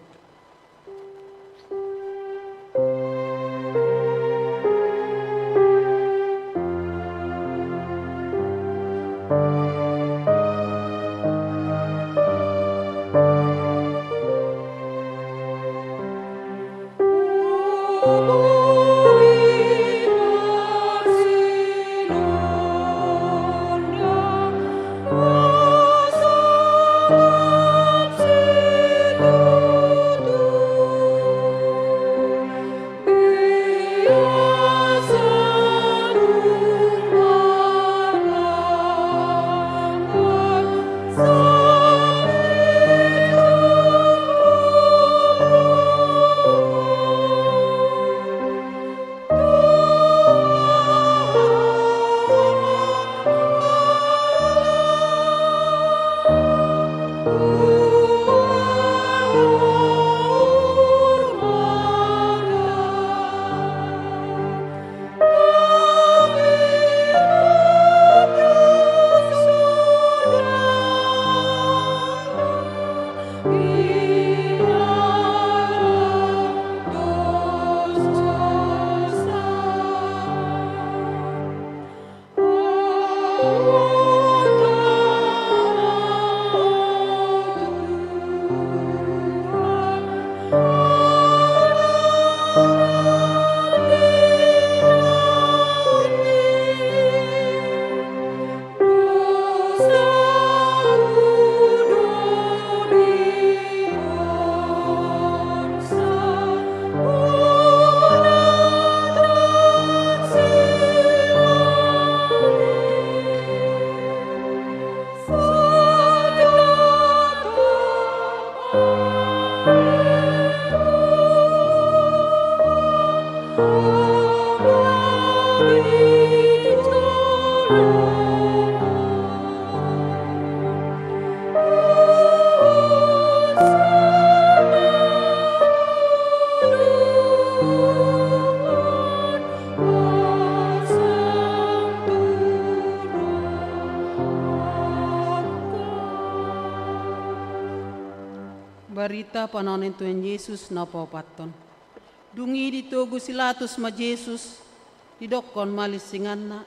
Barita panaon ni Tuhan Jesus na paopathon. Dung i ditogu si Latus ma Jesus, didokkon ma linsinganna.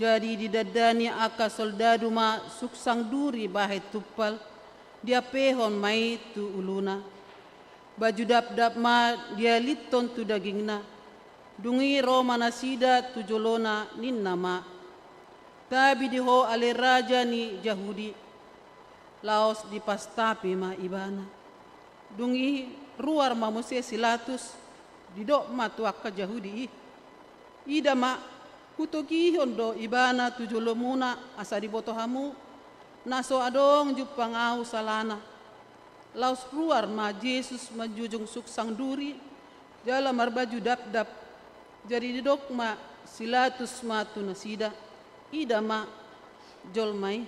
Jadi didandani angka soldadu ma suksang duri bahen tumpal, diampehon ma i tu uluna. Baju dapdap ma dialithon tu dagingna. Dung i ro ma nasida tu jolona, ninna ma: Tabi di ho ale raja ni Jahudi. Laos dipastapi ma ibana. Dung i ruar ma muse si Latus, didok ma tu angka Jahudi i: Ida ma, hutogihon do ibana tu jolomuna asa diboto hamu, na so adong jumpang ahu salana. Laos ruar ma Jesus manjujung suksang duri, jala marbaju dapdap. Jadi didok ma si Latus ma tu nasida: Ida ma jolma i.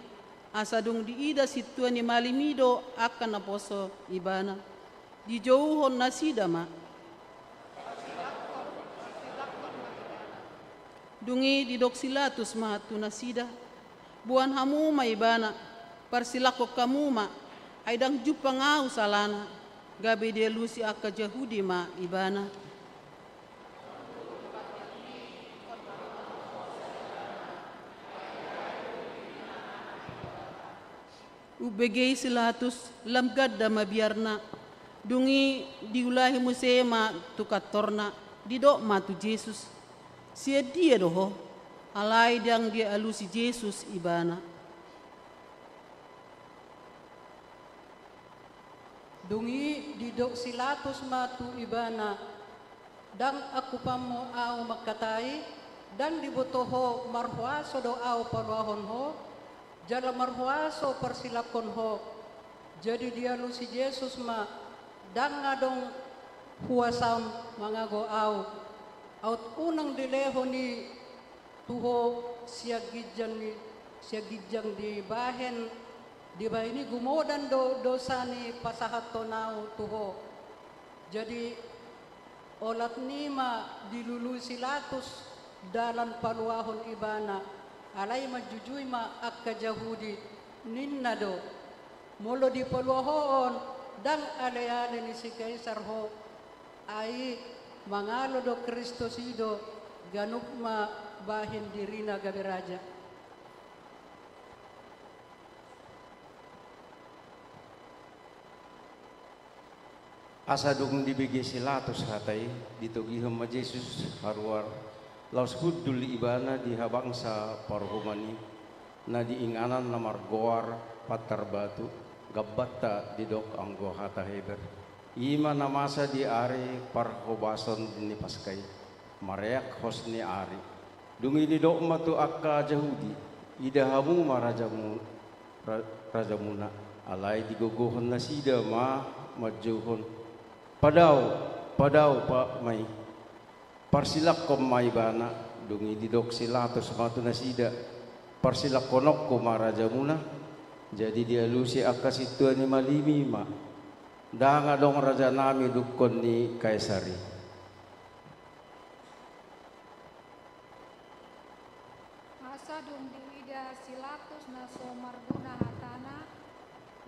Asa dung diida sintua ni malim i do angka naposo ibana, dijouhon nasida ma. Dung i didok si Latus ma tu nasida: Boan hamu ma ibana, parsilangkon hamu ma, ai ndang jumpang ahu salana. Gabe dialusi angka Jahudi ma ibana. Umbege i si Latus, lam ganda ma biarna. Dung i diulahi muse ma tu kantorna, didok ma tu Jesus: Sian dia do ho? Alai ndang dialusi Jesus ibana. Dung i didok si Latus ma tu ibana: Ndang angkupanmu ahu mangkatai, ndang diboto ho marhuaso do ahu paluahon ho, jala marhuaso parsilangkon ho. Jadi dialusi Jesus ma: Ndang adong huasam mangago ahu, aut unang dilehon i tu ho sian ginjang ni, sian ginjang dibahen, dibahen i gumodan do dosa ni pasahathon ahu tu ho. Jadi olat ni ma dilului si Latus dalan paluahon ibana, alai manjujui ma angka Jahudi, ninna do: Molo dipaluahon, ndang aleale ni si Kaisar ho, ai mangalo do Kristus i do, ganup ma bahen dirina gabe raja. Asa dung dibege si Latus hata i, ditogihon ma Jesus haruar, laos hundul ibana di habangsa paruhuman i, na di inganan na margoar Pantar Batu, gambanta didok anggo hata Heber. I ma na masa di ari parhobason ni Paska i, mareak hos ni ari. Dung i didok ma tu angka Jahudi: Ida hamu ma rajamu, ra-, rajamuna. Alai digogohon nasida ma manjouhon: Padao, padao pa-, ma i. Parsilangkon ma ibana. Dung i didok si Latus ma tu nasida: Parsilangkononku ma rajamuna. Jadi dialusi angka sintua ni malim i ma: Ndang adong rajanami dungkon ni Kaisar i. Asa dung diida si Latus na so marguna hatana,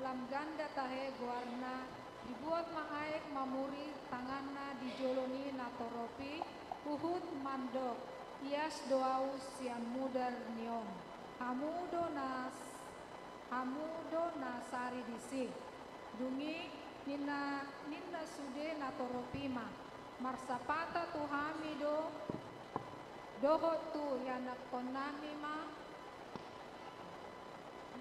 lam ganda tahe goarna, dibuat ma aek mamuri tanganna di jolo ni natorop i, huhut mandok: Ias do ahu sian mudar ni on. Hamu do na, hamu do na sari disi. Dung i ninna, ninna sude natorop i ma: Marsapata tu hami do, dohot tu ianakkonnami ma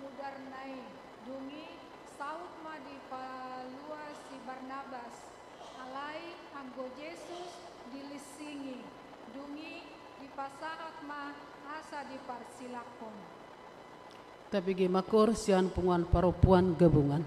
mudarna i. Dung i saut ma dipalua si Barnabas, alai anggo Jesus dilinsingi. Dung i dipasahat ma asa diparsilangkon. Tabege ma koor sian punguan parompuan gabungan.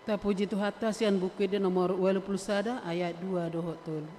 Tapuji Tuhanta sian Buku Ende nomor ualu pulu sada ayat dua dohot tolu.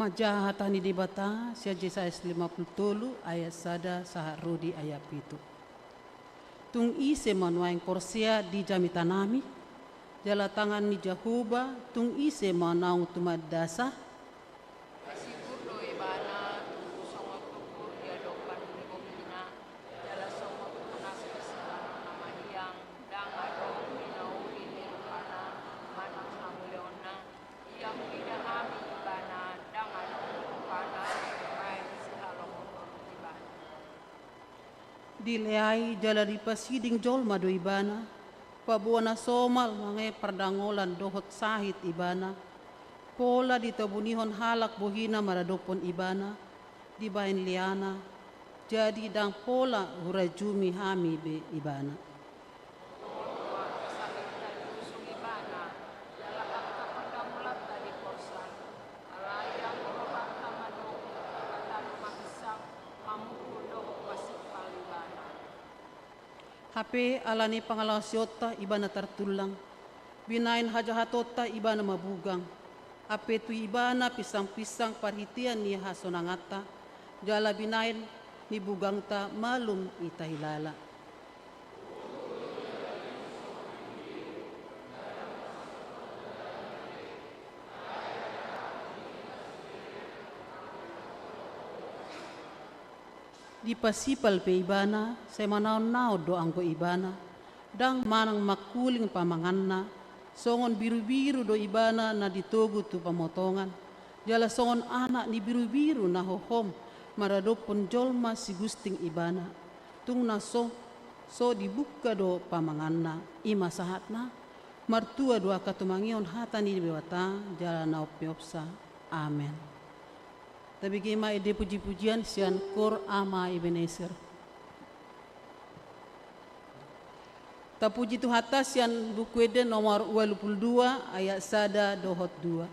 Manjaha hata ni Debata sian Jesaya lima pulu tolu ayat sada sahat ro di ayat pitu. Tung ise ma nuaeng porsea di jamitanami, jala tangan ni Jahowa tung ise ma naung tumandasa? Sigur do ibana tubu songon tubu di adopan ni bohina, jala songon tubu na sisa na mahiang, ndang adong pinauli ni rupana manang hamuliaonna. Ia huida hami ibana, ndang adong rupana, baen sihalomohon ibana. Dileai jala dipasiding jolma do ibana, paboa na somal mange pardangolan dohot sahit ibana, pola ditabunihon halak bohina maradophon ibana, dibaen leana, jadi ndang pola hurajumi hami be ibana. Hape ala ni pangalaosionta ibana tartullang, binaen hajahatonta ibana mabugang, hape tu ibana pinsangpinsang parhitean ni hasonanganta, jala binaen ni bugangta malum hita hilala. Dipasipal pe ibana, sai manaonnaon do anggo ibana, ndang manang mangkuling pamanganna, songon birubiru do ibana na ditogu tu pamotongan, jala songon anak ni birubiru na hohom maradophon jolma sigusting ibana. Tung na so, so dibungka do pamanganna. I ma sahatna. Martua do angka tumangihon hata ni Debata jala na umpeopsa. Amen. Tabege ma ende pujipujian sian Kor Ama Ebenezer. Tapuji Tuhanta sian Buku Ende nomor ualu pulu dua ayat sada dohot dua.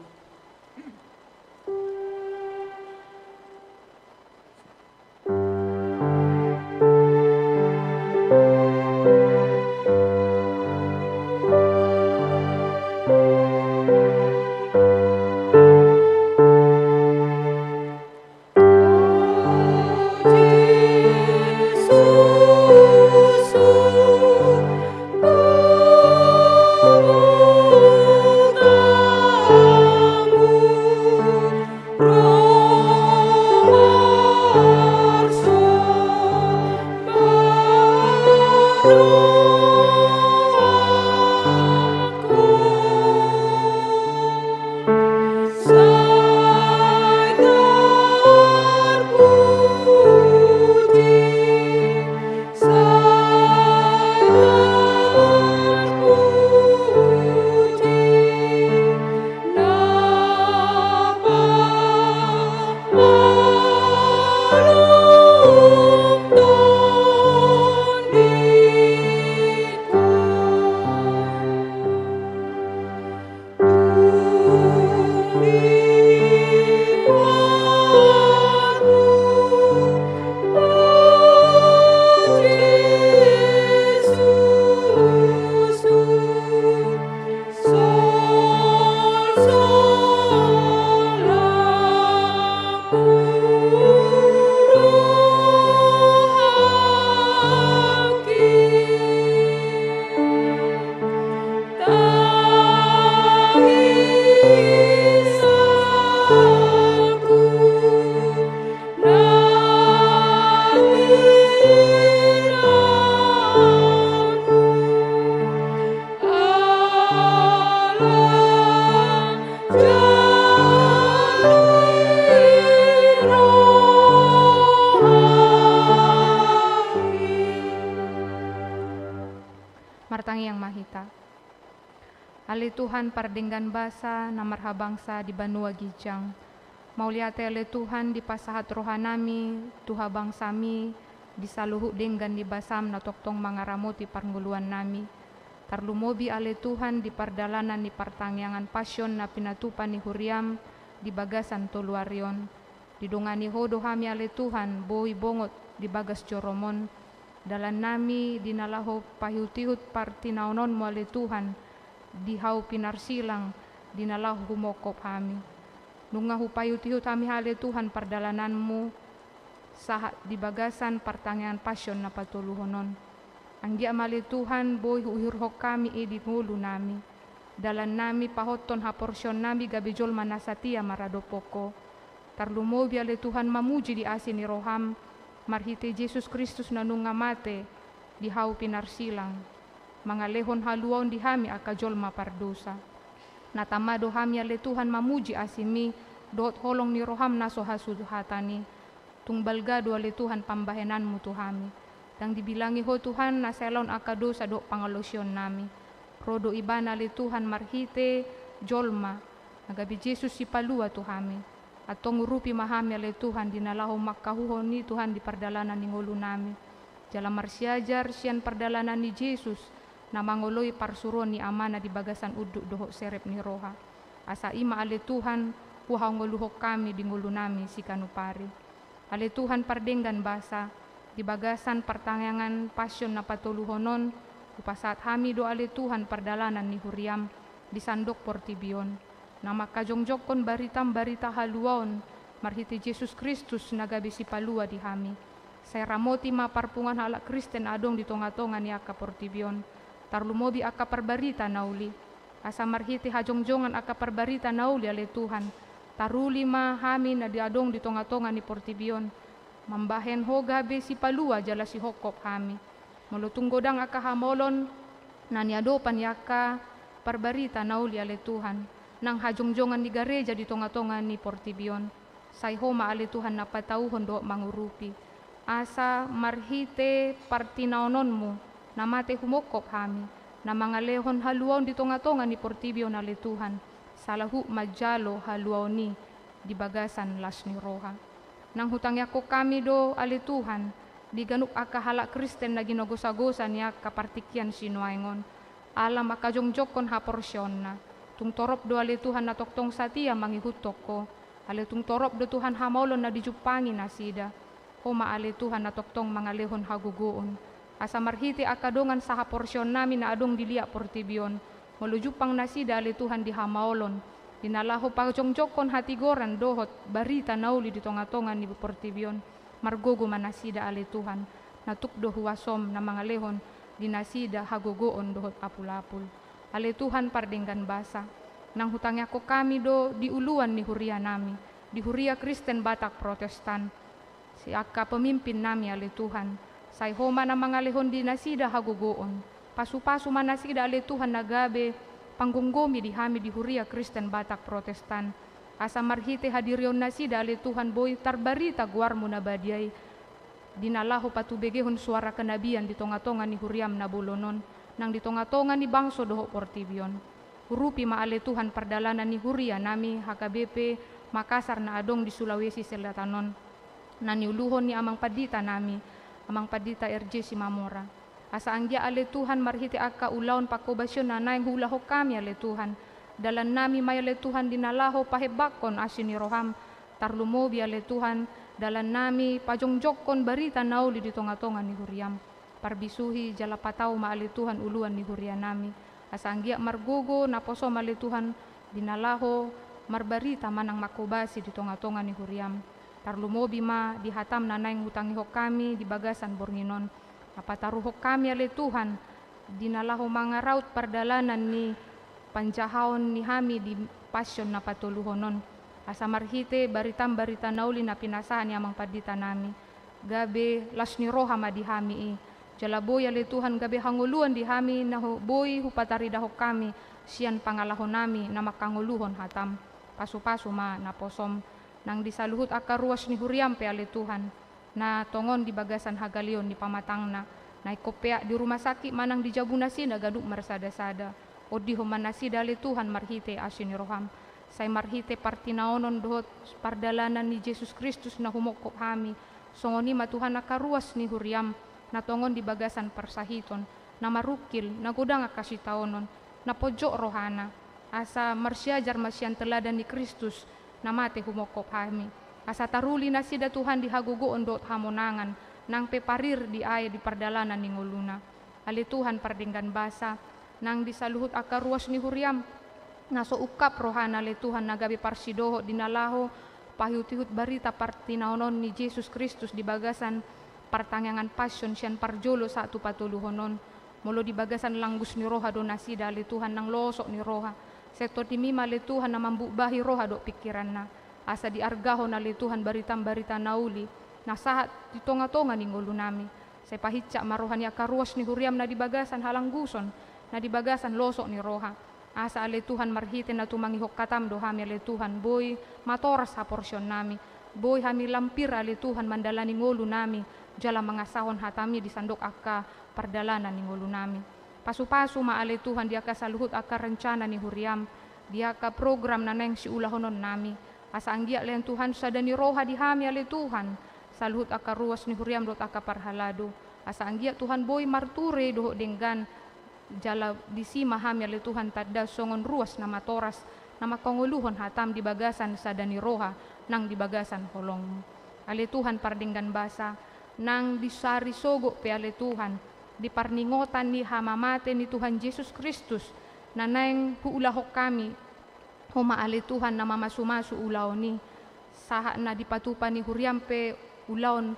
Martangiang ma hita. Ale Tuhan pardenggan basa na marhabangsa di banua ginjang. Mauliate ale Tuhan dipasahat rohanami tu habangsami di saluhut denggan ni basam na tongtong mangaramoti parngoluannami. Tarlumobi ale Tuhan di pardalanan ni partangiangan pasion na pinatupa ni huriam di bagasan tolu ari on. Didongani Ho do hami ale Tuhan boi bongot di bagas jorom on. Dalannami di na laho paihutihut partinaononmu ale Tuhan, di hau pinarsilang di na laho humongkop hami. Nunga hupaihutihut hami ale Tuhan pardalananmu sahat di bagasan partangiangan pasion na patoluhon on. Anggiat ma ale Tuhan boi huihurhon hami i di ngolunami. Dalannami pahothon haporseaonnami gabe jolma na satia maradophon Ho. Tarlumobi ale Tuhan mamuji di asi ni roham marhite Jesus Kristus na nunga mate di hau pinarsilang, mangalehon haluaon di hami angka jolma pardosa. Na tama do hami ale Tuhan mamuji asimi dohot holong ni roham na so hasuhatan i. Tung balga do ale Tuhan pambahenanmu tu hami. Ndang dibilangi Ho Tuhan na sai laon angka dosa dohot pangalaosionnami. Ro do Ibana ale Tuhan marhite jolma na gabe Jesus Sipalua tu hami. Antong urupi ma hami ale Tuhan di na laho mangkahuhon i Tuhan di pardalanan ni ngolunami. Jala marsiajar sian pardalanan ni Jesus na mangoloi parsuruon ni Amana di bagasan unduk dohot serep ni roha. Asa i ma ale Tuhan huhangoluhon hami di ngolunami siganup ari. Ale Tuhan pardenggan basa, di bagasan partangiangan pasion na patoluhon on, hupasahat hami do ale Tuhan pardalanan ni huriam di sandok portibi on, na mangkajongjongkon baritam barita haluaon marhite Jesus Kristus na gabe Sipalua di hami. Sai ramoti ma parpunguan halak Kristen adong di tongatonga ni angka portibi on, tarlumobi angka parbarita na uli. Asa marhite hajongjongan angka parbarita na uli ale Tuhan, taruli ma hami na di adong di tongatonga ni portibi on, mambahen Ho gabe Sipalua jala Sihongkop hami. Molo tung godang angka hamaolon na niadopan ni angka parbarita na uli ale Tuhan, nang hajongjongan ni gareja di tongatonga ni portibi on, sai Ho ma ale Tuhan na patauhon dohot mangurupi. Asa marhite partinaononmu na mate humongkop hami, na mangalehon haluaon di tongatonga ni portibi on ale Tuhan, saluhut manjalo haluaon i di bagasan las ni roha. Nang hutangiangkon hami do ale Tuhan di ganup angka halak Kristen na ginogosagosa ni angka partingkian sinuaeng on, ala mangkajongjongkon haporseaonna. Tung torop do ale Tuhan na tongtong satia mangihuthon Ho. Ale tung torop do Tuhan hamaolon na dijumpangi nasida. Ho ma ale Tuhan na tongtong mangalehon hagogoon. Asa marhite angka dongan sahaporseaonnami na adong di liat portibi on, molo jumpang nasida ale Tuhan di hamaolon, di na laho pajongjongkon hatigoran dohot barita na uli di tongatonga ni portibi on, margogo ma nasida ale Tuhan, na tuk do huasom na mangalehon di nasida hagogoon dohot apulapul. Ale Tuhan pardenggan basa, nang hutangiangkon hami do di uluan ni hurianami, di Huria Kristen Batak Protestan, si angka pemimpinnami ale Tuhan, Sai Ho ma na mangalehon di nasida hagogoon. Pasu-pasu ma nasida ale Tuhan na gabe panggomgomi di hami di Huria Kristen Batak Protestan. Asa marhite hadirion nasida ale Tuhan boi tarbarita goarmu na badia i, di na laho patubegehon suara kenabian di tonga-tonga ni huriam na bolon on, nang di tonga-tonga ni bangso dohot portibi on. Urupi ma ale Tuhan pardalanan ni huria nami H K B P Makassar na adong di Sulawesi Selatan on, na niuluhon ni amang pandita nami, amang pandita R J Simamora. Asa anggiat ale Tuhan marhite angka ulaon pangkobasion na naeng huulahon hami ale Tuhan, dalan nami ma i ale Tuhan di na laho pahebakkon asi ni roham, tarlumobi ale Tuhan, dalan nami pajongjongkon barita na uli di tonga-tonga ni huriam. Parbisuhi jala patau ma ale Tuhan uluan ni huria nami, asa anggiat margogo naposom ale Tuhan di na laho marbarita manang manghobasi di tonga-tonga ni huriam. Tarlumobi ma di hatam na naeng hutangihon hami di bagasan borngin on. Na pataruhon hami ale Tuhan di na laho mangaraut pardalanan ni panjahaon ni hami di Passion na patoluhon on. Asa marhite baritam barita na uli na pinasahat ni amang pandita nami, gabe las ni roha ma di hami i. Jala boi ale Tuhan gabe hangoluan di hami na hu-, boi hupataridahon hami sian pangalaho nami na manghangoluhon hatam. Pasu-pasu ma naposom nang di saluhut angka ruas ni huriam pe ale Tuhan, na tongon di bagasan hagaleon ni pamatangna, na ingkon peak di rumah sakit manang di jabu nasida ganup marsada-sada. Ondihon ma nasida ale Tuhan marhite asi ni roham. Sai marhite partinaonon dohot pardalanan ni Jesus Kristus na humongkop hami, songon i ma Tuhan angka ruas ni huriam, na tongon di bagasan parsahiton, na marungkil, na godang angka sitaonon, na ponjot rohana, asa marsiajar ma sian teladan ni Kristus, na mate humongkop hami. Asa taruli nasida Tuhan di hagogoon dohot hamonangan, nang pe parir di ae di pardalanan ni ngoluna. Ale Tuhan pardenggan basa, nang di saluhut angka ruas ni huriam, na so ungkap rohana ale Tuhan na gabe parsidohot di na laho pahihut-ihut barita partinaonon ni Jesus Kristus di bagasan partangiangan Passion sian parjolo sahat tu patoluhon on. Molo di bagasan langgus ni roha do nasida ale Tuhan nang losok ni roha, sai tondimi ma ale Tuhan na mambubahi roha dohot pingkiranna, asa diargahon ale Tuhan baritam barita na uli na sahat di tonga-tonga ni ngolu nami. Sai pahinsat ma roha ni angka ruas ni huriam na di bagasan halangguson, na di bagasan losok ni roha. Asa ale Tuhan marhite na tumangihon hatam do hami ale Tuhan boi matoras haporseaon nami, boi hami lampir ale Tuhan mandalani ngolu nami, jala mangasahon hatam i di sandok angka pardalanan ni ngolu nami. Pasu-pasu ma ale Tuhan di angka saluhut angka rencana ni huriam, di angka program na naeng siulahonon nami. Asa anggiat lean Tuhan sada ni roha di hami ale Tuhan, saluhut angka ruas ni huriam dohot angka parhalado. Asa anggiat Tuhan boi marture dohot denggan, jala disi ma hami ale Tuhan tanda songon ruas na matoras, na manghangoluhon hatam di bagasan sada ni roha, nang di bagasan holongmu. Ale Tuhan pardenggan basa, nang di sari sogot pe ale Tuhan, di parningotan ni hamamate ni Tuhan Jesus Kristus, na naeng huulahon hami, Ho ma ale Tuhan na mamasu-masu ulaon i, sahat na dipatupa ni huriam pe ulaon,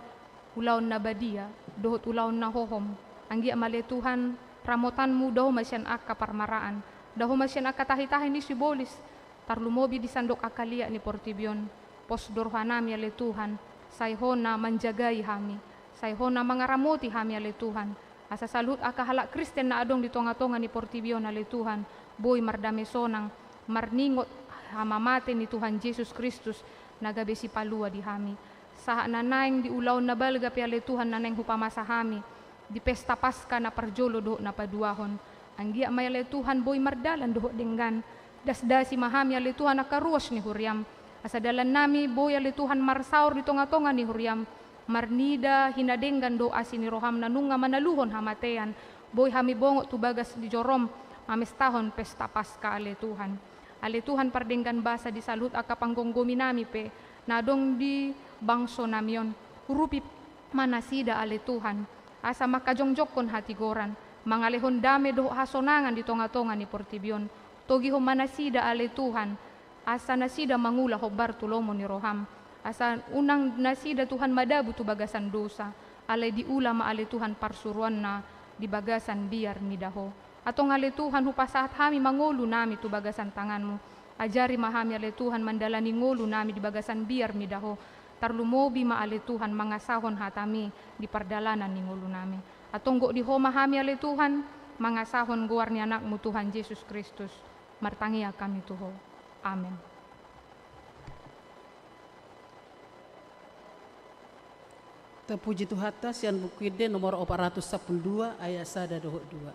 ulaon na badia, dohot ulaon na hohom. Anggiat ma ale Tuhan, ramotanmu dao ma sian angka parmaraan, dao ma sian angka tahi-tahi ni sibolis, tarlumobi di sandok angka liat ni portibi on. Pos do roha nami ale Tuhan, sai Ho na manjagai hami, sai Ho na mangaramoti hami ale Tuhan. Asa saluhut angka halak Kristen na adong di tonga-tonga ni portibi on ale Tuhan, boi mardame sonang, marningot hamamate ni Tuhan Jesus Kristus, na gabe sipalua di hami. Sahat na naeng di ulaon na balga pe ale Tuhan na naeng hupamasa hami, di pesta Paska na parjolo dohot na paduahon. Anggiat ma ale Tuhan boi mardalan dohot denggan, dasdasi ma hami ale Tuhan angka ruas ni huriam. Asa dalan nami boi ale Tuhan marsaor di tonga-tonga ni huriam, marnida hinadenggan dohot asi ni roham na nunga manaluhon hamatean, boi hami bongot tu bagas ni jorom, mamestahon pesta Paska ale Tuhan. Ale Tuhan pardenggan basa di saluhut angka panggomgomi nami pe, na adong di bangso nami on, urupi ma nasida ale Tuhan, asa mangkajongjongkon hatigoran, mangalehon dame dohot hasonangan di tonga-tonga ni portibi on, togihon ma nasida ale Tuhan, asa nasida mangula hombar tu lomo ni roham, asa unang nasida Tuhan madabu tu bagasan dosa, alai diula ma ale Tuhan parsuruanna di bagasan biar mida Ho. Antong ale Tuhan hupasahat hami ma ngolu nami tu bagasan tanganmu, ajari ma hami ale Tuhan mandalani ngolu nami di bagasan biar mida Ho, Tarlumobi ma ale Tuhan mangasahon hataMi di pardalanan ni ngolunami. Antong gok di Ho ma hami ale Tuhan, mangasahon goar ni AnakMu Tuhan Jesus Kristus. Martangiang hami tu Ho. Amen. Tapuji Tuhanta sian Buku Ende nomor opat ratus sampulu dua ayat sada dohot dua.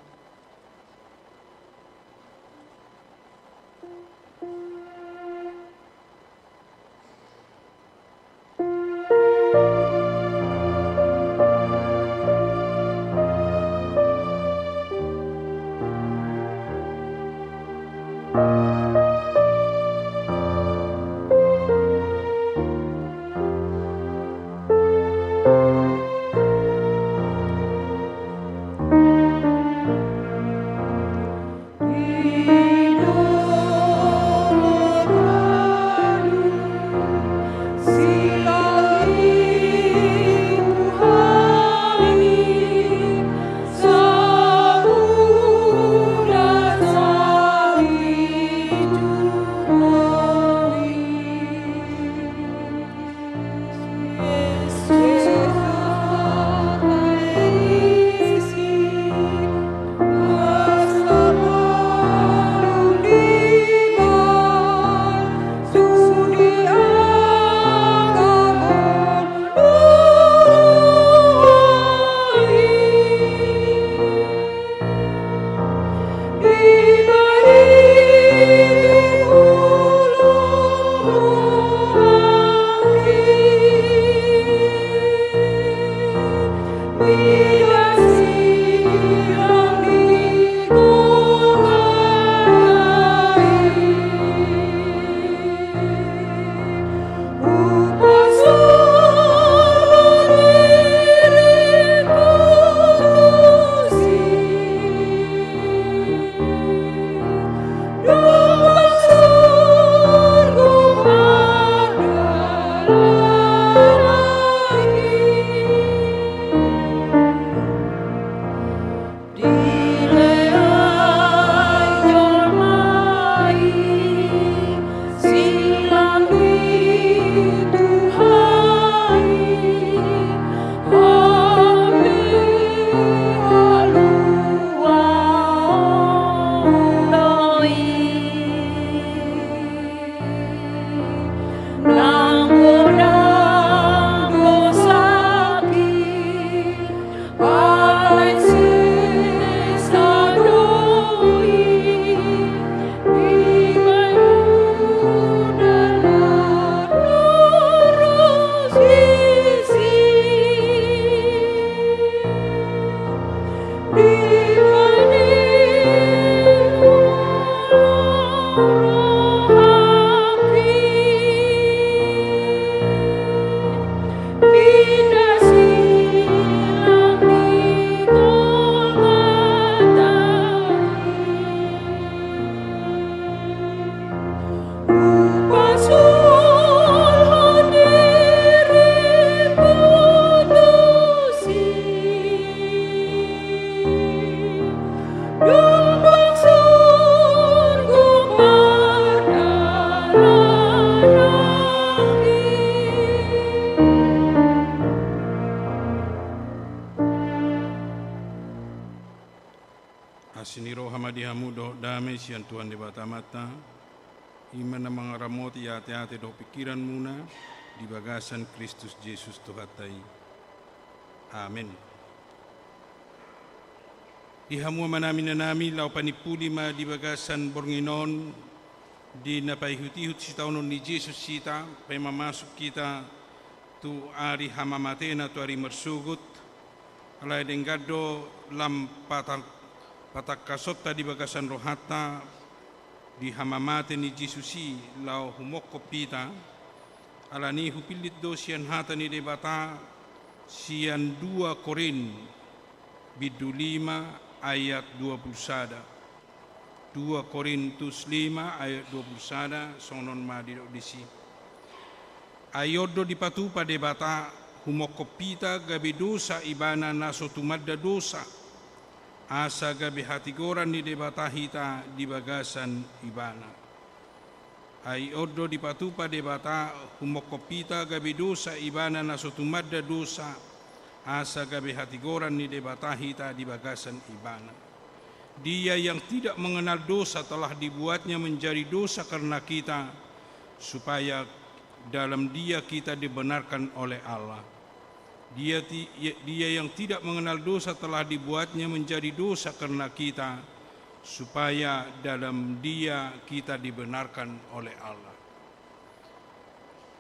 Asi ni roha ma di hamu dohot dame sian Tuhan Debata Amanta, i ma na mangaramoti ateate dohot pingkiranmuna di bagasan Kristus Jesus Tuhanta i. Amen. Di hamu amanami inanami, laho panimpuli ma di bagasan borngin on, di na paihutihut sitaonon ni Jesus hita, paima masuk hita tu ari hamamatena, tu ari marsogot, alai denggan do lam patang-, patangkasonta di bagasan rohanta di hamamate ni Jesus i laho humongkop hita, alani i hupillit do sian hata ni Debata sian dua Korint bindu lima ayat dua pulu sada. Dua Korintus lima ayat dua pulu sada, songon on ma didok disi. Ai on do dipatupa Debata, humongkop hita gabe dosa Ibana na so tumanda dosa, asa gabe hatigoran ni Debata hita di bagasan Ibana. Ai on do dipatupa Debata, humongkop hita gabe dosa Ibana na so tumanda dosa, asa gabe hatigoran ni Debata hita di bagasan Ibana. Dia yang tidak mengenal dosa telah dibuatnya menjadi dosa karena kita, supaya dalam Dia kita dibenarkan oleh Allah. Dia ti-, Dia yang tidak mengenal dosa telah dibuatnya menjadi dosa karena kita, supaya dalam Dia kita dibenarkan oleh Allah.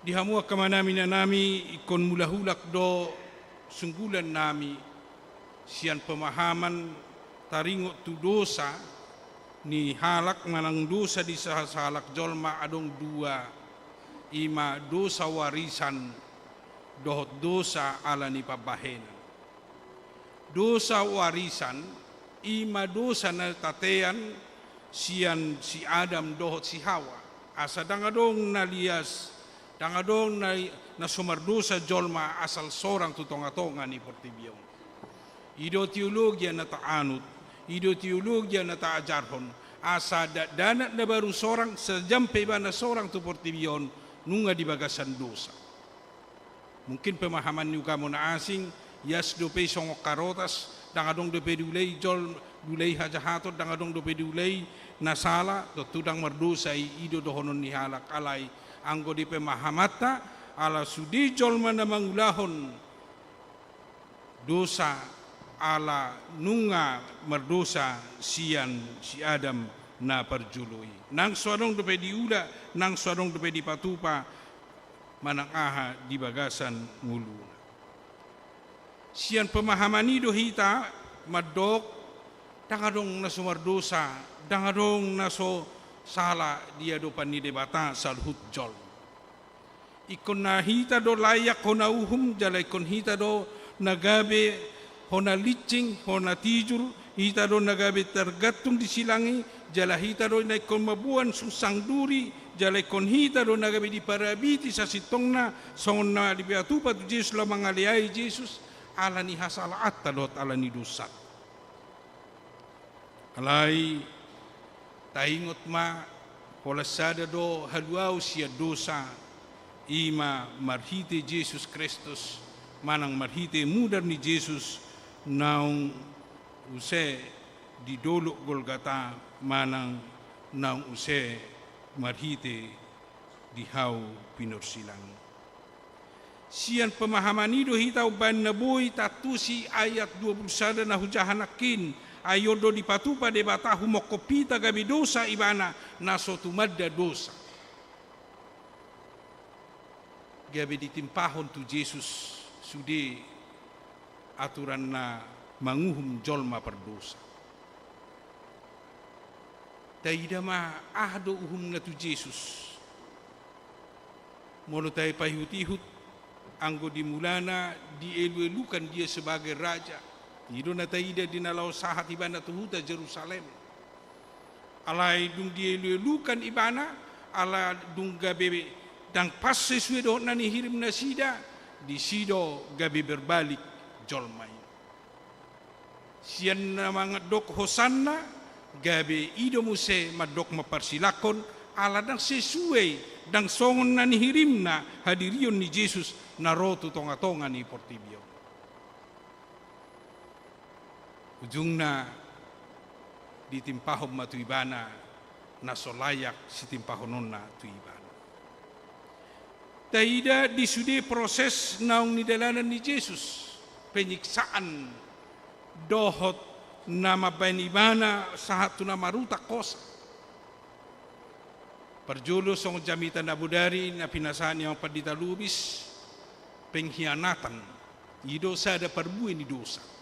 Di hamu angka amanami, inanami, ingkon mulak-mulak do sunggulannami sian pemahaman taringot tu dosa ni halak manang dosa di sa-, sahalak jolma adong dua, i ma dosa warisan dohot dosa ala ni pambahenan. Dosa warisan, i ma dosa na tatean sian si Adam dohot si Hawa. Asa ndang adong na lias, ndang adong na, na so mardosa jolma asal sorang tu tonga-tonga ni portibi on. I do teologia na taanut, i do teologia na taajarhon, asa dakdanak na baru sorang, sai jam pe ibana sorang tu portibi on, nunga di bagasan dosa. Mungkin pemahaman ni ugamo na asing, ias dope i songon karotas, ndang adong dope diula i jol-, diula i hajahaton, ndang adong dope diula i na sala, tontu ndang mardosa i, i do dohonon ni halak. Alai anggo di pemahamanta, ala sude jolma na mangulahon dosa ala nunga mardosa sian si Adam na parjolo i. Nang so adong dope diula, nang so adong dope dipatupa, manang aha di bagasan ngoluna. Sian pemahaman i do hita mandok, ndang adong na so mardosa, ndang adong na so sala di adopan ni Debata saluhut jolma. Ingkon na hita do layak hona uhum, jala ingkon hita do na gabe hona linsing, hona tijur, hita do na gabe targantung di silang i, jala hita do na ingkon mamboan sungsang duri, jala ingkon hita do na gabe diparabiti sasintongna, songon na dipatupa tu Jesus laho mangaleai Jesus, ala ni hasalaanta dohot ala ni dosanta. Alai taingot ma, holan sada do haluaon sian dosa, i ma marhite Jesus Kristus, manang marhite mudar ni Jesus naung use di dolok Golgata, manang naung use marhite di hau pinorsilang. Sian pemahaman i do hita umbahen na boi taantusi ayat dua pulu sada na hujaha nangkin, ai on do dipatupa Debata humongkop hita gabe dosa Ibana na so tumanda dosa. Gabe ditimpahon tu Jesus sude aturan na manguhum jolma pardosa. Taida ma aha do uhumna tu Jesus. Molo tapaihut-ihut, anggo di mulana dielu-elukan dia sebagai raja. I do na taida di na laho sahat ibana tu huta Jerusalem. Alai dung dielu-elukan ibana, ala dung gabe ndang pas sesuai dohot na nihirim nasida, disi do gabe berbalik jolma i. Sian na mandok hosanna, gabe i do muse mandok mamparsilangkon, ala ndang sesuai, ndang songon na nihirimna hadirion ni Jesus na ro tu tonga-tonga ni portibi on. Ujungna ditimpahon ma tu ibana na so layak sitimpahononna tu ibana. Taida di sude proses naung nidalanan ni Jesus, penyiksaan dohot na mambaen ibana sahat tu na marhutang hosa. Parjolo songon jamita na bodari na pinasahat ni Amang Pandita Lubis, pengkhianatan i do sada parbue ni dosa.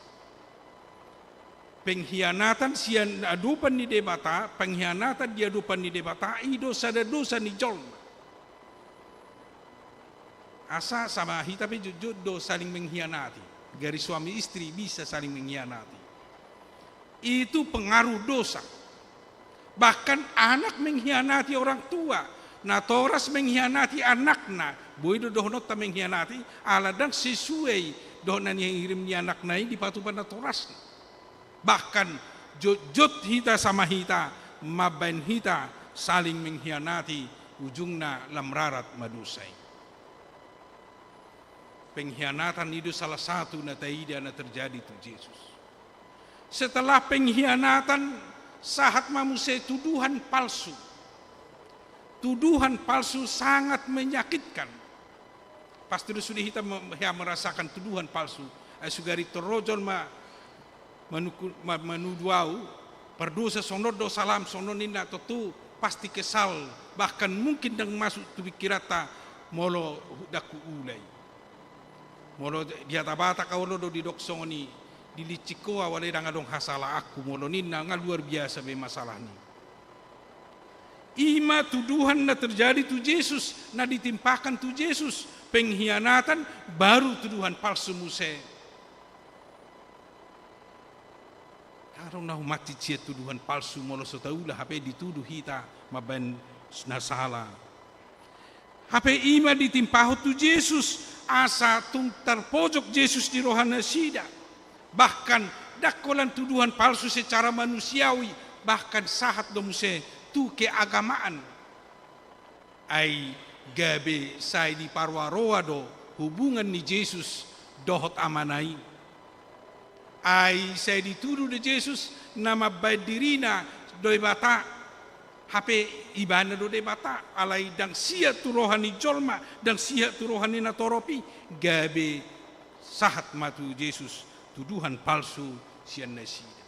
Pengkhianatan sian adopan ni Debata, pengkhianatan di adopan ni Debata i do sada dosa ni jolma. Asa sama hita pe jotjot do saling mengkhianati. Gari suami istri bisa saling mengkhianati. Itu pengaruh dosa. Bahkan anak mengkhianati orang tua, natoras mengkhianati anakna, boi do dohononta mengkhianati, ala ndang sesuai dohot na nihirim ni anakna i dipatupa natorasna. Bahkan jotjot hita sama hita, mambaen hita saling mengkhianati, ujungna lam rarat ma dosa i. Pengkhianatan i do salah satu na taida na terjadi tu Jesus. Setelah pengkhianatan, sahat ma muse tuduhan palsu. Tuduhan palsu sangat menyakitkan. Pasti do sude hita me-, hea merasakan tuduhan palsu. Ai sugari torojol ma manuku-, ma-, manudu au, pardosa songon on do salam songon on ninna, tontu pasti kesal, bahkan mungkin ndang masuk tu pikiranta molo hu-, ndang huula i. Molo di hata Batak au olo do didok songon i, dilincik ho au alai ndang adong hasalaanku molo ninna, nga luar biasa be masalahna i. I ma tuduhan na terjadi tu Jesus, na ditimpakan tu Jesus, pengkhianatan, baru tuduhan palsu muse. Ndang adong na humansing sian tuduhan palsu molo so taula hape dituduh hita mambaen na sala. Hape i ma ditimpahon tu Jesus, asa tung tarpojok Jesus di rohanasida. Bahkan, ndang holan tuduhan palsu secara manusiawi, bahkan sahat do muse tu keagamaan. Ai gabe sai diparoaroa do hubungan ni Jesus dohot Amana i. Ai sai dituduh do Jesus na mambaen dirina Debata, hape ibana do Debata, alai ndang siat tu roha ni jolma, ndang siat tu roha ni natorop i, gabe sahat ma tu Jesus tuduhan palsu sian nasida.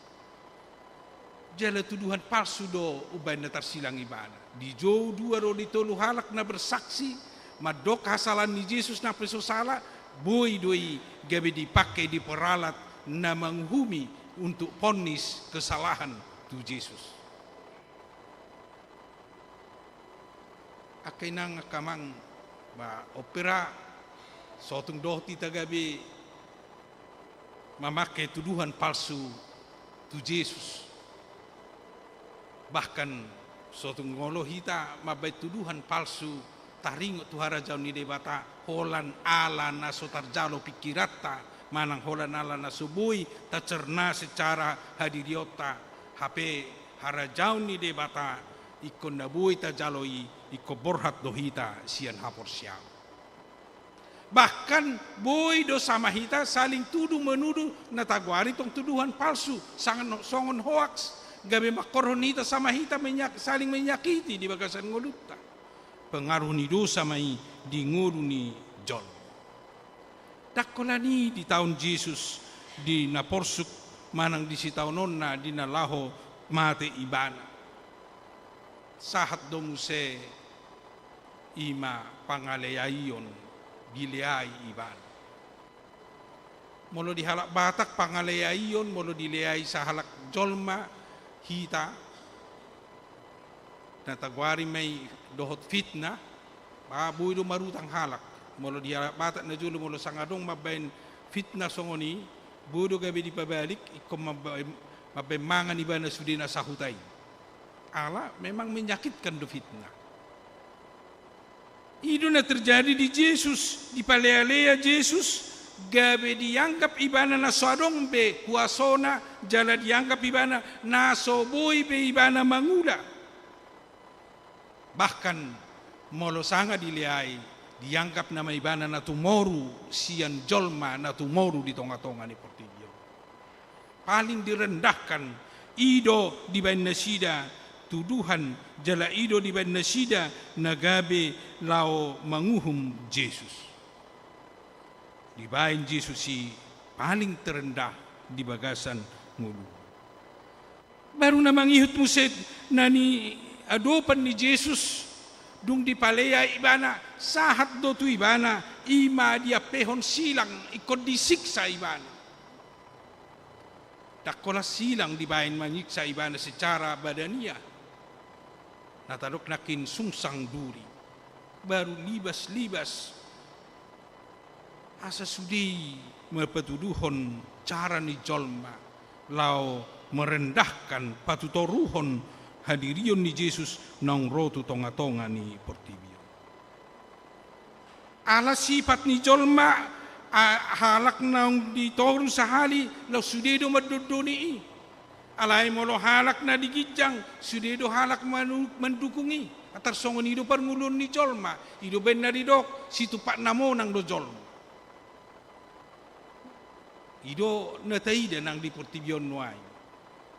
Jala tuduhan palsu do umbaen na tarsilang ibana. Dijou dua ro di tolu halak na bersaksi, mandok hasalahan ni Jesus na pe so sala, boi do i gabe dipake diperalat na manguhumi untuk ponis kesalahan tu Jesus. Angka inang, angka amang, ba, on pe ra, so tung dohot hita gabe mamake tuduhan palsu tu Jesus. Bahkan, so tung olo hita mambaen tuduhan palsu taringot tu harajaon ni Debata, holan ala na so tarjalo pikiranta, manang holan ala na so boi tacerna secara hadirionta, hape harajaon ni Debata ingkon na boi tajalo i, ingkon borhat do hita sian haporseaon. Bahkan boi do sama hita saling tuduh menuduh na tagoari tong tuduhan palsu, sangan-, songon hoaks, gabe mangkorhon hita sama hita menyak-, saling menyakiti di bagasan ngolunta. Pengaruh ni dosa ma i di ngolu ni jolma. Ndang holan i di taon Jesus, di na porsuk manang di sitaononna di na laho mate ibana. Sahat do muse i ma pangaleaion, dileai ibana. Molo di halak Batak pangaleaion, molo dileai sahalak jolma hita, na tagoari ma i dohot fitnah, ba, boi do marutang halak. Molo di halak Batak na jolo, molo sanga adong mambaen fitnah songon i, boi do gabe dipabalik, ingkon mambaen, mambaen mangan ibana sude na sahuta i. Ala memang menyakitkan do fitnah. I do na terjadi di Jesus, dipalealea Jesus, gabe dianggap ibana na so adong be kuasona, jala dianggap ibana na so boi be ibana mangula. Bahkan, molo sanga dileai, dianggap nama ibana na tumoru sian jolma na tumoru di tongatonga ni portibi on. Paling direndahkan, i do dibaen nasida tuduhan, jala i do dibaen nasida na gabe laho manguhum Jesus. Dibaen Jesus i paling terendah di bagasan ngolu. Baru na mangihut muse na niadopan ni Jesus, dung dipalea ibana, sahat do tu ibana, i ma diampehon silang, ingkon disiksa ibana. Ndang holan silang dibaen manyiksa ibana secara badaniah. Na tadok nangkin sungsang duri. Baru libas-libas. Asa sude i mapatuduhon cara ni jolma laho merendahkan, patutoruhon hadirion ni Jesus naung ro tu tongatonga ni portibi on. Ala sipat ni jolma, a, halak naung ditoru sahali, laos sude do mandondoni i. Alai molo halak na di ginjang, sude do halak manu-, mandukung i. Tarsongon i do parngoluon ni jolma, i do baen na didok, situmpak na monang do jolma. I do na taida nang di portibi on nuaeng.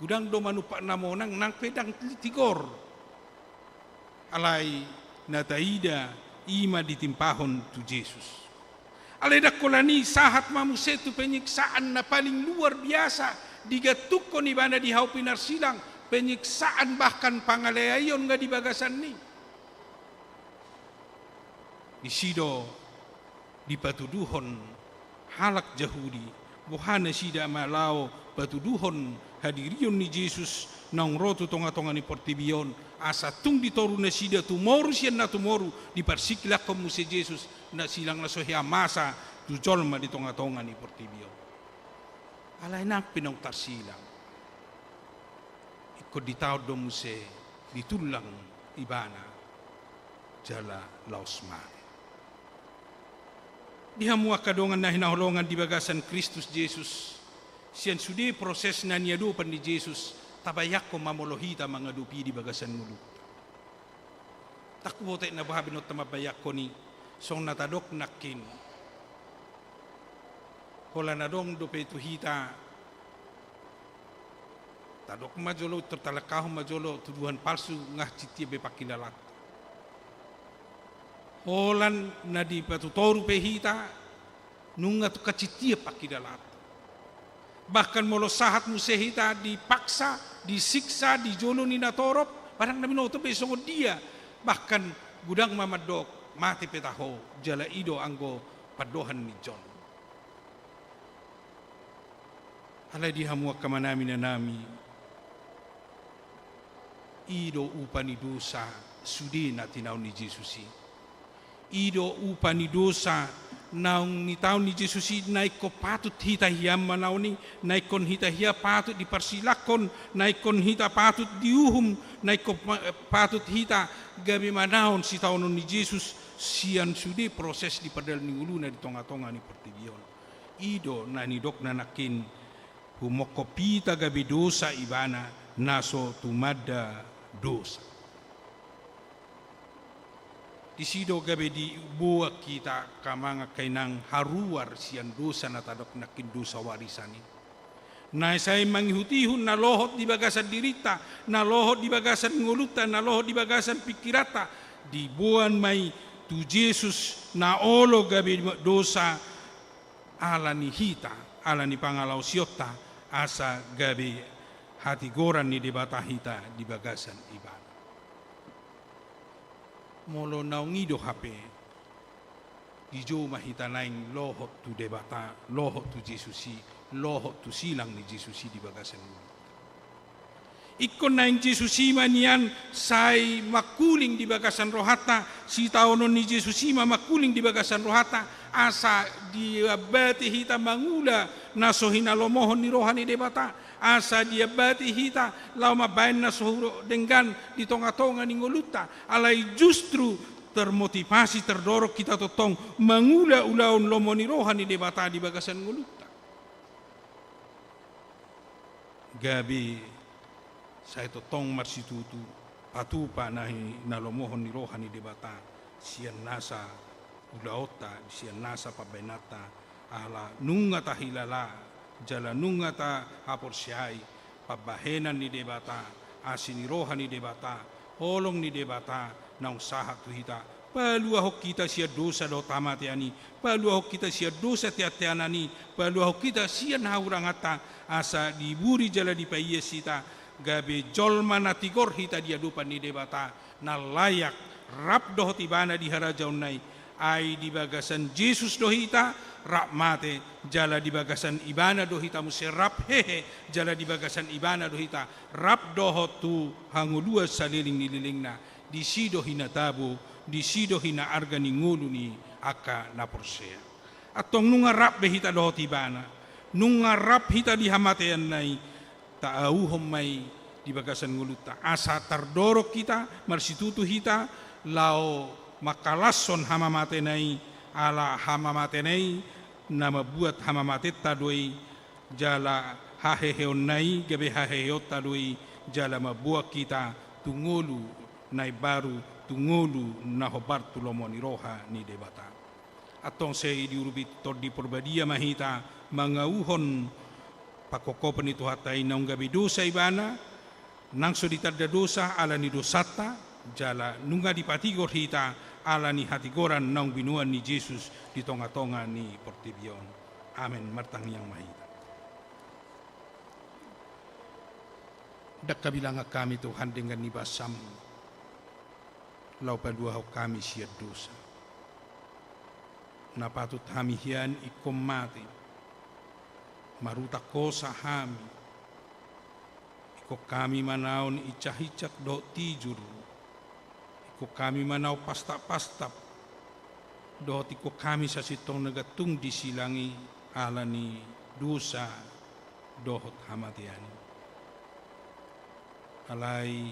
Godang do manumpak na monang, nang pe ndang tigor. Alai na taida i ma ditimpahon tu Jesus. Alai ndang holan i, sahat ma muse tu penyiksaan na paling luar biasa digantungkon ibana di hau pinarsilang, penyiksaan bahkan pangaleaion nga di bagasan i. Disi do dipatuduhon halak Jahudi, boha nasida ma laho patuduhon hadirion ni Jesus naung ro tu tongatonga ni portibi on, asa tung ditoru nasida tumoru sian na tumoru, diparsilakhon muse Jesus, na silang na so hea masa tu jolma di tongatonga ni portibi on. Alai nang pe naung tarsilang, ingkon ditaon do muse, ditullang ibana jala laos mate. Di hamu angka dongan na hinaholongan di bagasan Kristus Jesus, sian sude proses na niadopan ni Jesus, tabayangkon ma molo hita mangadopi i di bagasan ngolunta. Ndang huboto na boha berenonta mambayangkon i, songon na tadok nangkin. Holan adong dope tu hita, tadok ma jolo, tertalangkahon ma jolo tuduhan palsu, nga cintia be pangkilalaanta. Holan na dipatutoru pe hita, nunga tung cintia pangkilalaanta. Bahkan molo sahat muse hita dipaksa, disiksa di jolo ni natorop, ba ndang na binoto be songon dia. Bahkan godang ma mandok, mate pe taho, jala i do anggo pandohan ni jolma. Alai di hamu angka amanami, inanami, i do upa ni dosa sude na tinaon ni Jesus i. I do upa ni dosa naung nitaon ni Jesus i, na ingkon patut hita hian manaon i, na ingkon hita hian patut diparsilakhon, na ingkon hita patut diuhum, na ingkon pa-, patut hita gabe manaon sitaonon ni Jesus sian sude proses di pardalan ni ngoluna di tongatonga ni portibi on. I do na nidokna nangkin, humongkop hita gabe dosa ibana, na so tumanda dosa. Disi do gabe diboan hita, angka amang angka inang, haruar sian dosa na tadok nangkin dosa warisan i. Na sai mangihutihut na lohot di bagasan dirinta, na lohot di bagasan ngolunta, na lohot di bagasan pingkiranta, diboan ma i tu Jesus na olo gabe dosa, ala ni hita, ala ni pangalaosionta, asa gabe hatigoran ni Debata hita di bagasan ibana. Molo naung i do hape, dijou ma hita naeng lohot tu Debata, lohot tu Jesus i, lohot tu silang ni Jesus i di bagasan ngolunta. Ingkon naeng Jesus i ma nian sai mangkuling di bagasan rohanta, sitaonon ni Jesus i ma mangkuling di bagasan rohanta, asa diambati hita mangula na so hinalomohon ni roha ni Debata, asa diambati hita laho mambaen na so hurang denggan di tongatonga ni ngolunta, alai justru termotivasi, terdorong hita tongtong mangula ulaon lomo ni roha ni Debata di bagasan ngolunta. Gabe sai tongtong marsitutu patupa na hinalomohon ni roha ni Debata sian nasa ulaonta, sian nasa pambahenanta, ala nunga tahilala jala nunga tahaporseai pambahenan ni Debata, asi ni roha ni Debata, holong ni Debata naung sahat tu hita. Paluahon hita sian dosa dohot hamatean i, paluahon hita sian dosa teanteanan i, paluahon hita sian hahuranganta, asa diburi jala dipaias hita gabe jolma na tigor hita di adopan ni Debata, na layak rap dohot Ibana di harajaonna i. Ai di bagasan Jesus do hita rap mate, jala di bagasan Ibana do hita muse rap hehe, jala di bagasan Ibana do hita rap dohot tu hangoluan saleleng ni lelengna. Disi do hinatabo, disi do hinaarga ni ngolu ni angka na porsea. Antong nunga rap be hita dohot Ibana, nunga rap hita di hamateanna i, taauhon ma i di bagasan ngolunta, asa tardorong hita, marsitutu hita laho mangkalashon hamamatena i, ala hamamatena i na mambuat hamamatenta do i, jala haheheonna i gabe haheheonta do i, jala mamboan hita tu ngolu na imbaru, tu ngolu na hombar tu lomo ni roha ni Debata. Antong sai diurupi Tondi Porbadia ma hita mangauhon pangkophopon ni Tuhanta i, naung gabe dosa ibana, nang so ditanda dosa ala ni dosanta, jala nunga dipatigor hita ala ni hatigoran naung binoan ni Jesus di tongatonga ni portibi on. Amen. Martangiang ma hita. Ndang habilangan hami Tuhan denggan ni basam, laho paluahon hami sian dosa. Na patut hami hian ingkon mate, marutang hosa hami. Ingkon hami manaon incak-incak dohot tijur. Ingkon hami manaon pastap-pastap. Dohot ingkon hami sasintongna gantung disilangi ala ni dosa dohot hamatean i. Alai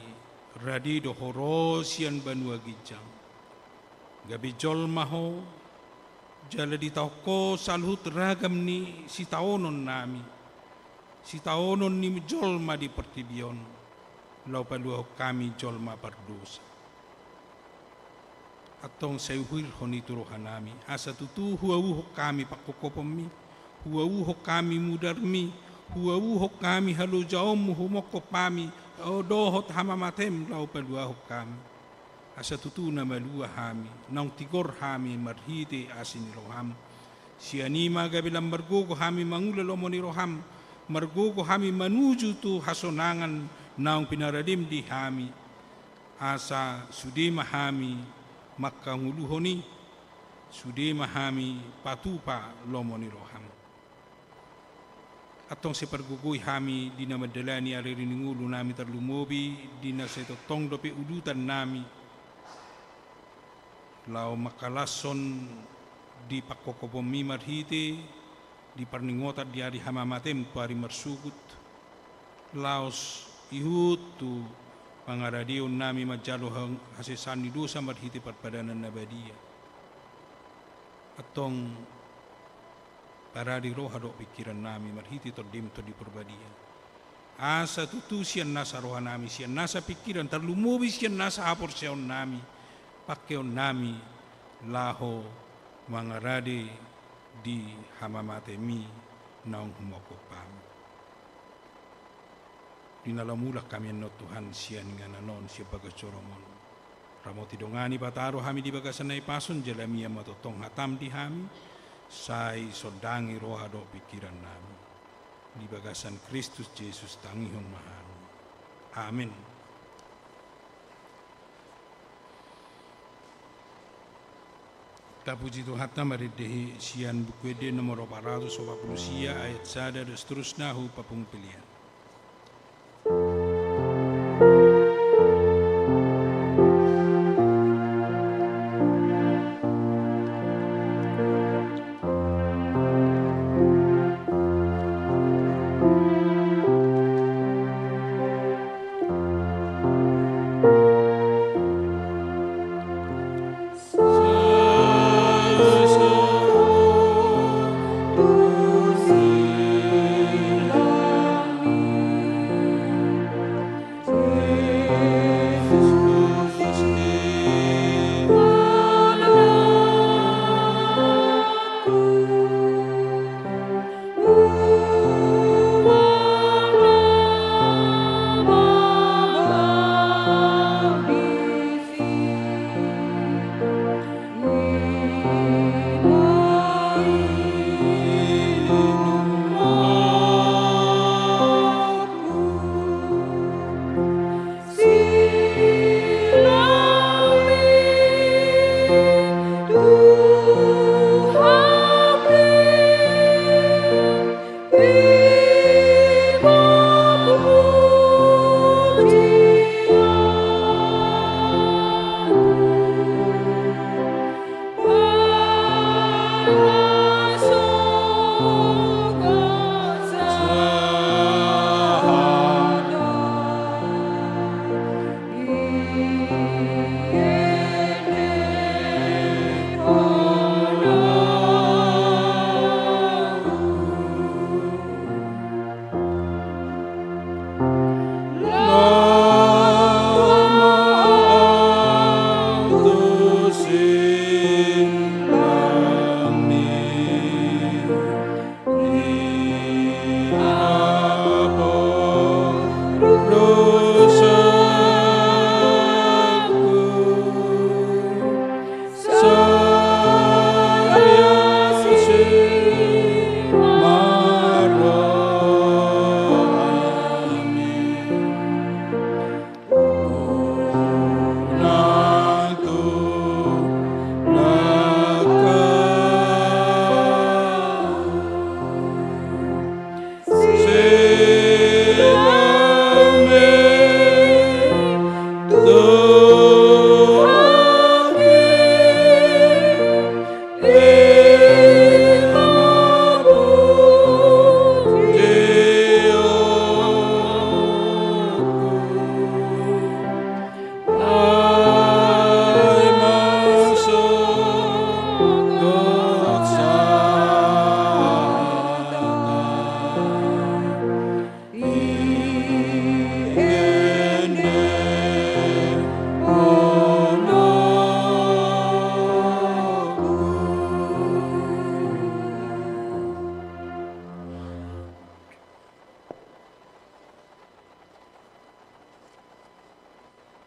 rade do ho ro sian banua ginjang. Gabe jolma ho, jala ditaon ho saluhut ragam ni sitaonon nami, sitaonon ni jolma di portibi on, laho paluahon hami jolma pardosa. Antong sai uhirhon i tu roha nami, asa tutu huauhon hami pangkophoponmi, huauhon hami mudarmi, huauhon hami halojaonmu, humongkop hami, dohot hamamatem laho paluahon hami. Asa tutu na malua hami, naung tigor hami marhite asi ni roham. Sian i ma gabe lam margogo hami mangula lomo ni roham, margogo hami manuju tu hasonangan naung pinaradem di hami. Asa sude ma hami mangkangoluhon i, sude ma hami patupa lomo ni roham. Antong sai pargogoi hami di na mandalani ari-ari ni ngolu nami, tarlumobi di na sai tongtong dope udutan nami, laho mangkalashon di pangkophoponmi marhite di parningotan di ari hamamatem tu ari marsogot, laos ihut tu pangaradeon nami manjalo ha-, hasesaan ni dosa marhite parpadanan na badia. Antong parade roha dohot pingkiran nami marhite Tondim, Tondi Porbadia. Asa tutu sian nasa roha nami, sian nasa pingkiran, tarlumobi sian nasa haporseaon nami, pangkeon nami laho mangarade di hamamatemi naung humongkop hami. Di na laho mulak hami annon Tuhan sian inganan on, sian bagas joro-Mu on, ramoti dongani, pataru hami di bagasan na hipas on, jala mian ma tongtong hatam di hami, sai sondangi roha dohot pingkiran nami. Di bagasan Kristus Jesus tangihon ma hami. Amen. Tapuji Tuhanta marende sian Buku Ende nomor opat ratus opat pulu sia, ayat sada, dos terus na hu papung pilihan.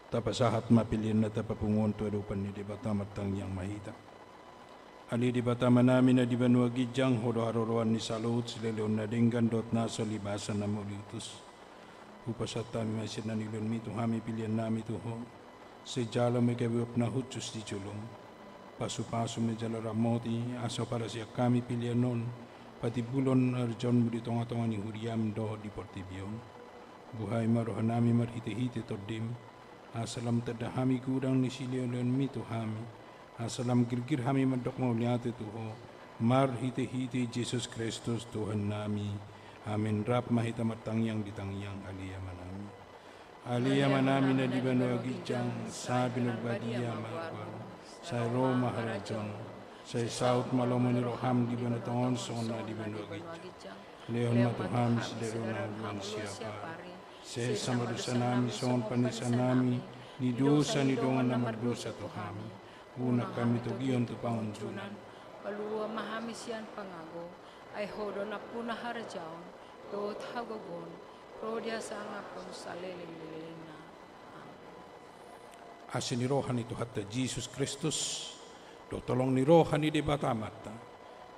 Tapasahat ma pelean na tapapungu on tu adopan ni Debata. Martangiang ma hita. Ale Debata Amanami na di banua ginjang, Ho do haroroan ni saluhut silehon na denggan dohot na so libasan na mauliutus. Hupasahat hami ma sian na nilehonmi tu hami peleannami tu Ho. Sai jalo ma gabe uap na hushus di jolom. Pasupasu ma jala ramoti, asa huparsiak hami pelean on patimbulhon harajaonmu di tongatonga ni huriam dohot di portibi on. Buhai ma rohanami marhitehite Tondim, asa lam tanda hami godang ni silehonlehonmi tu hami, asa lam girgir hami mandok mauliate tu Ho, marhitehite Jesus Kristus Tuhannami. Amen. Rap ma hita martangiang di tangiang Ale Amanami. Ale Amanami na di banua ginjang, sai pinarbadia ma goarmu, sai ro ma harajaonmu, sai saut ma lomo ni roham di banua tonga on songon na di banua ginjang. Lehon ma tu hami sadari on hangoluan siapari. Sesa ma dosanami songon panesanami di dosa ni dongan na mardosa tu hami. Unang hami togihon tu pangunjunan. Palua ma hami sian pangago, ai Ho do nampuna harajaon dohot hagogoon ro di hasangapon saleleng ni lelengna. Amen. Asi ni roha ni Tuhanta Jesus Kristus, dohot holong ni roha ni Debata Amanta,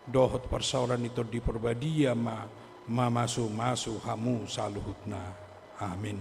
dohot parsaoran ni Tondi Parbadia ma mamasumasu hamu saluhutna. Amen.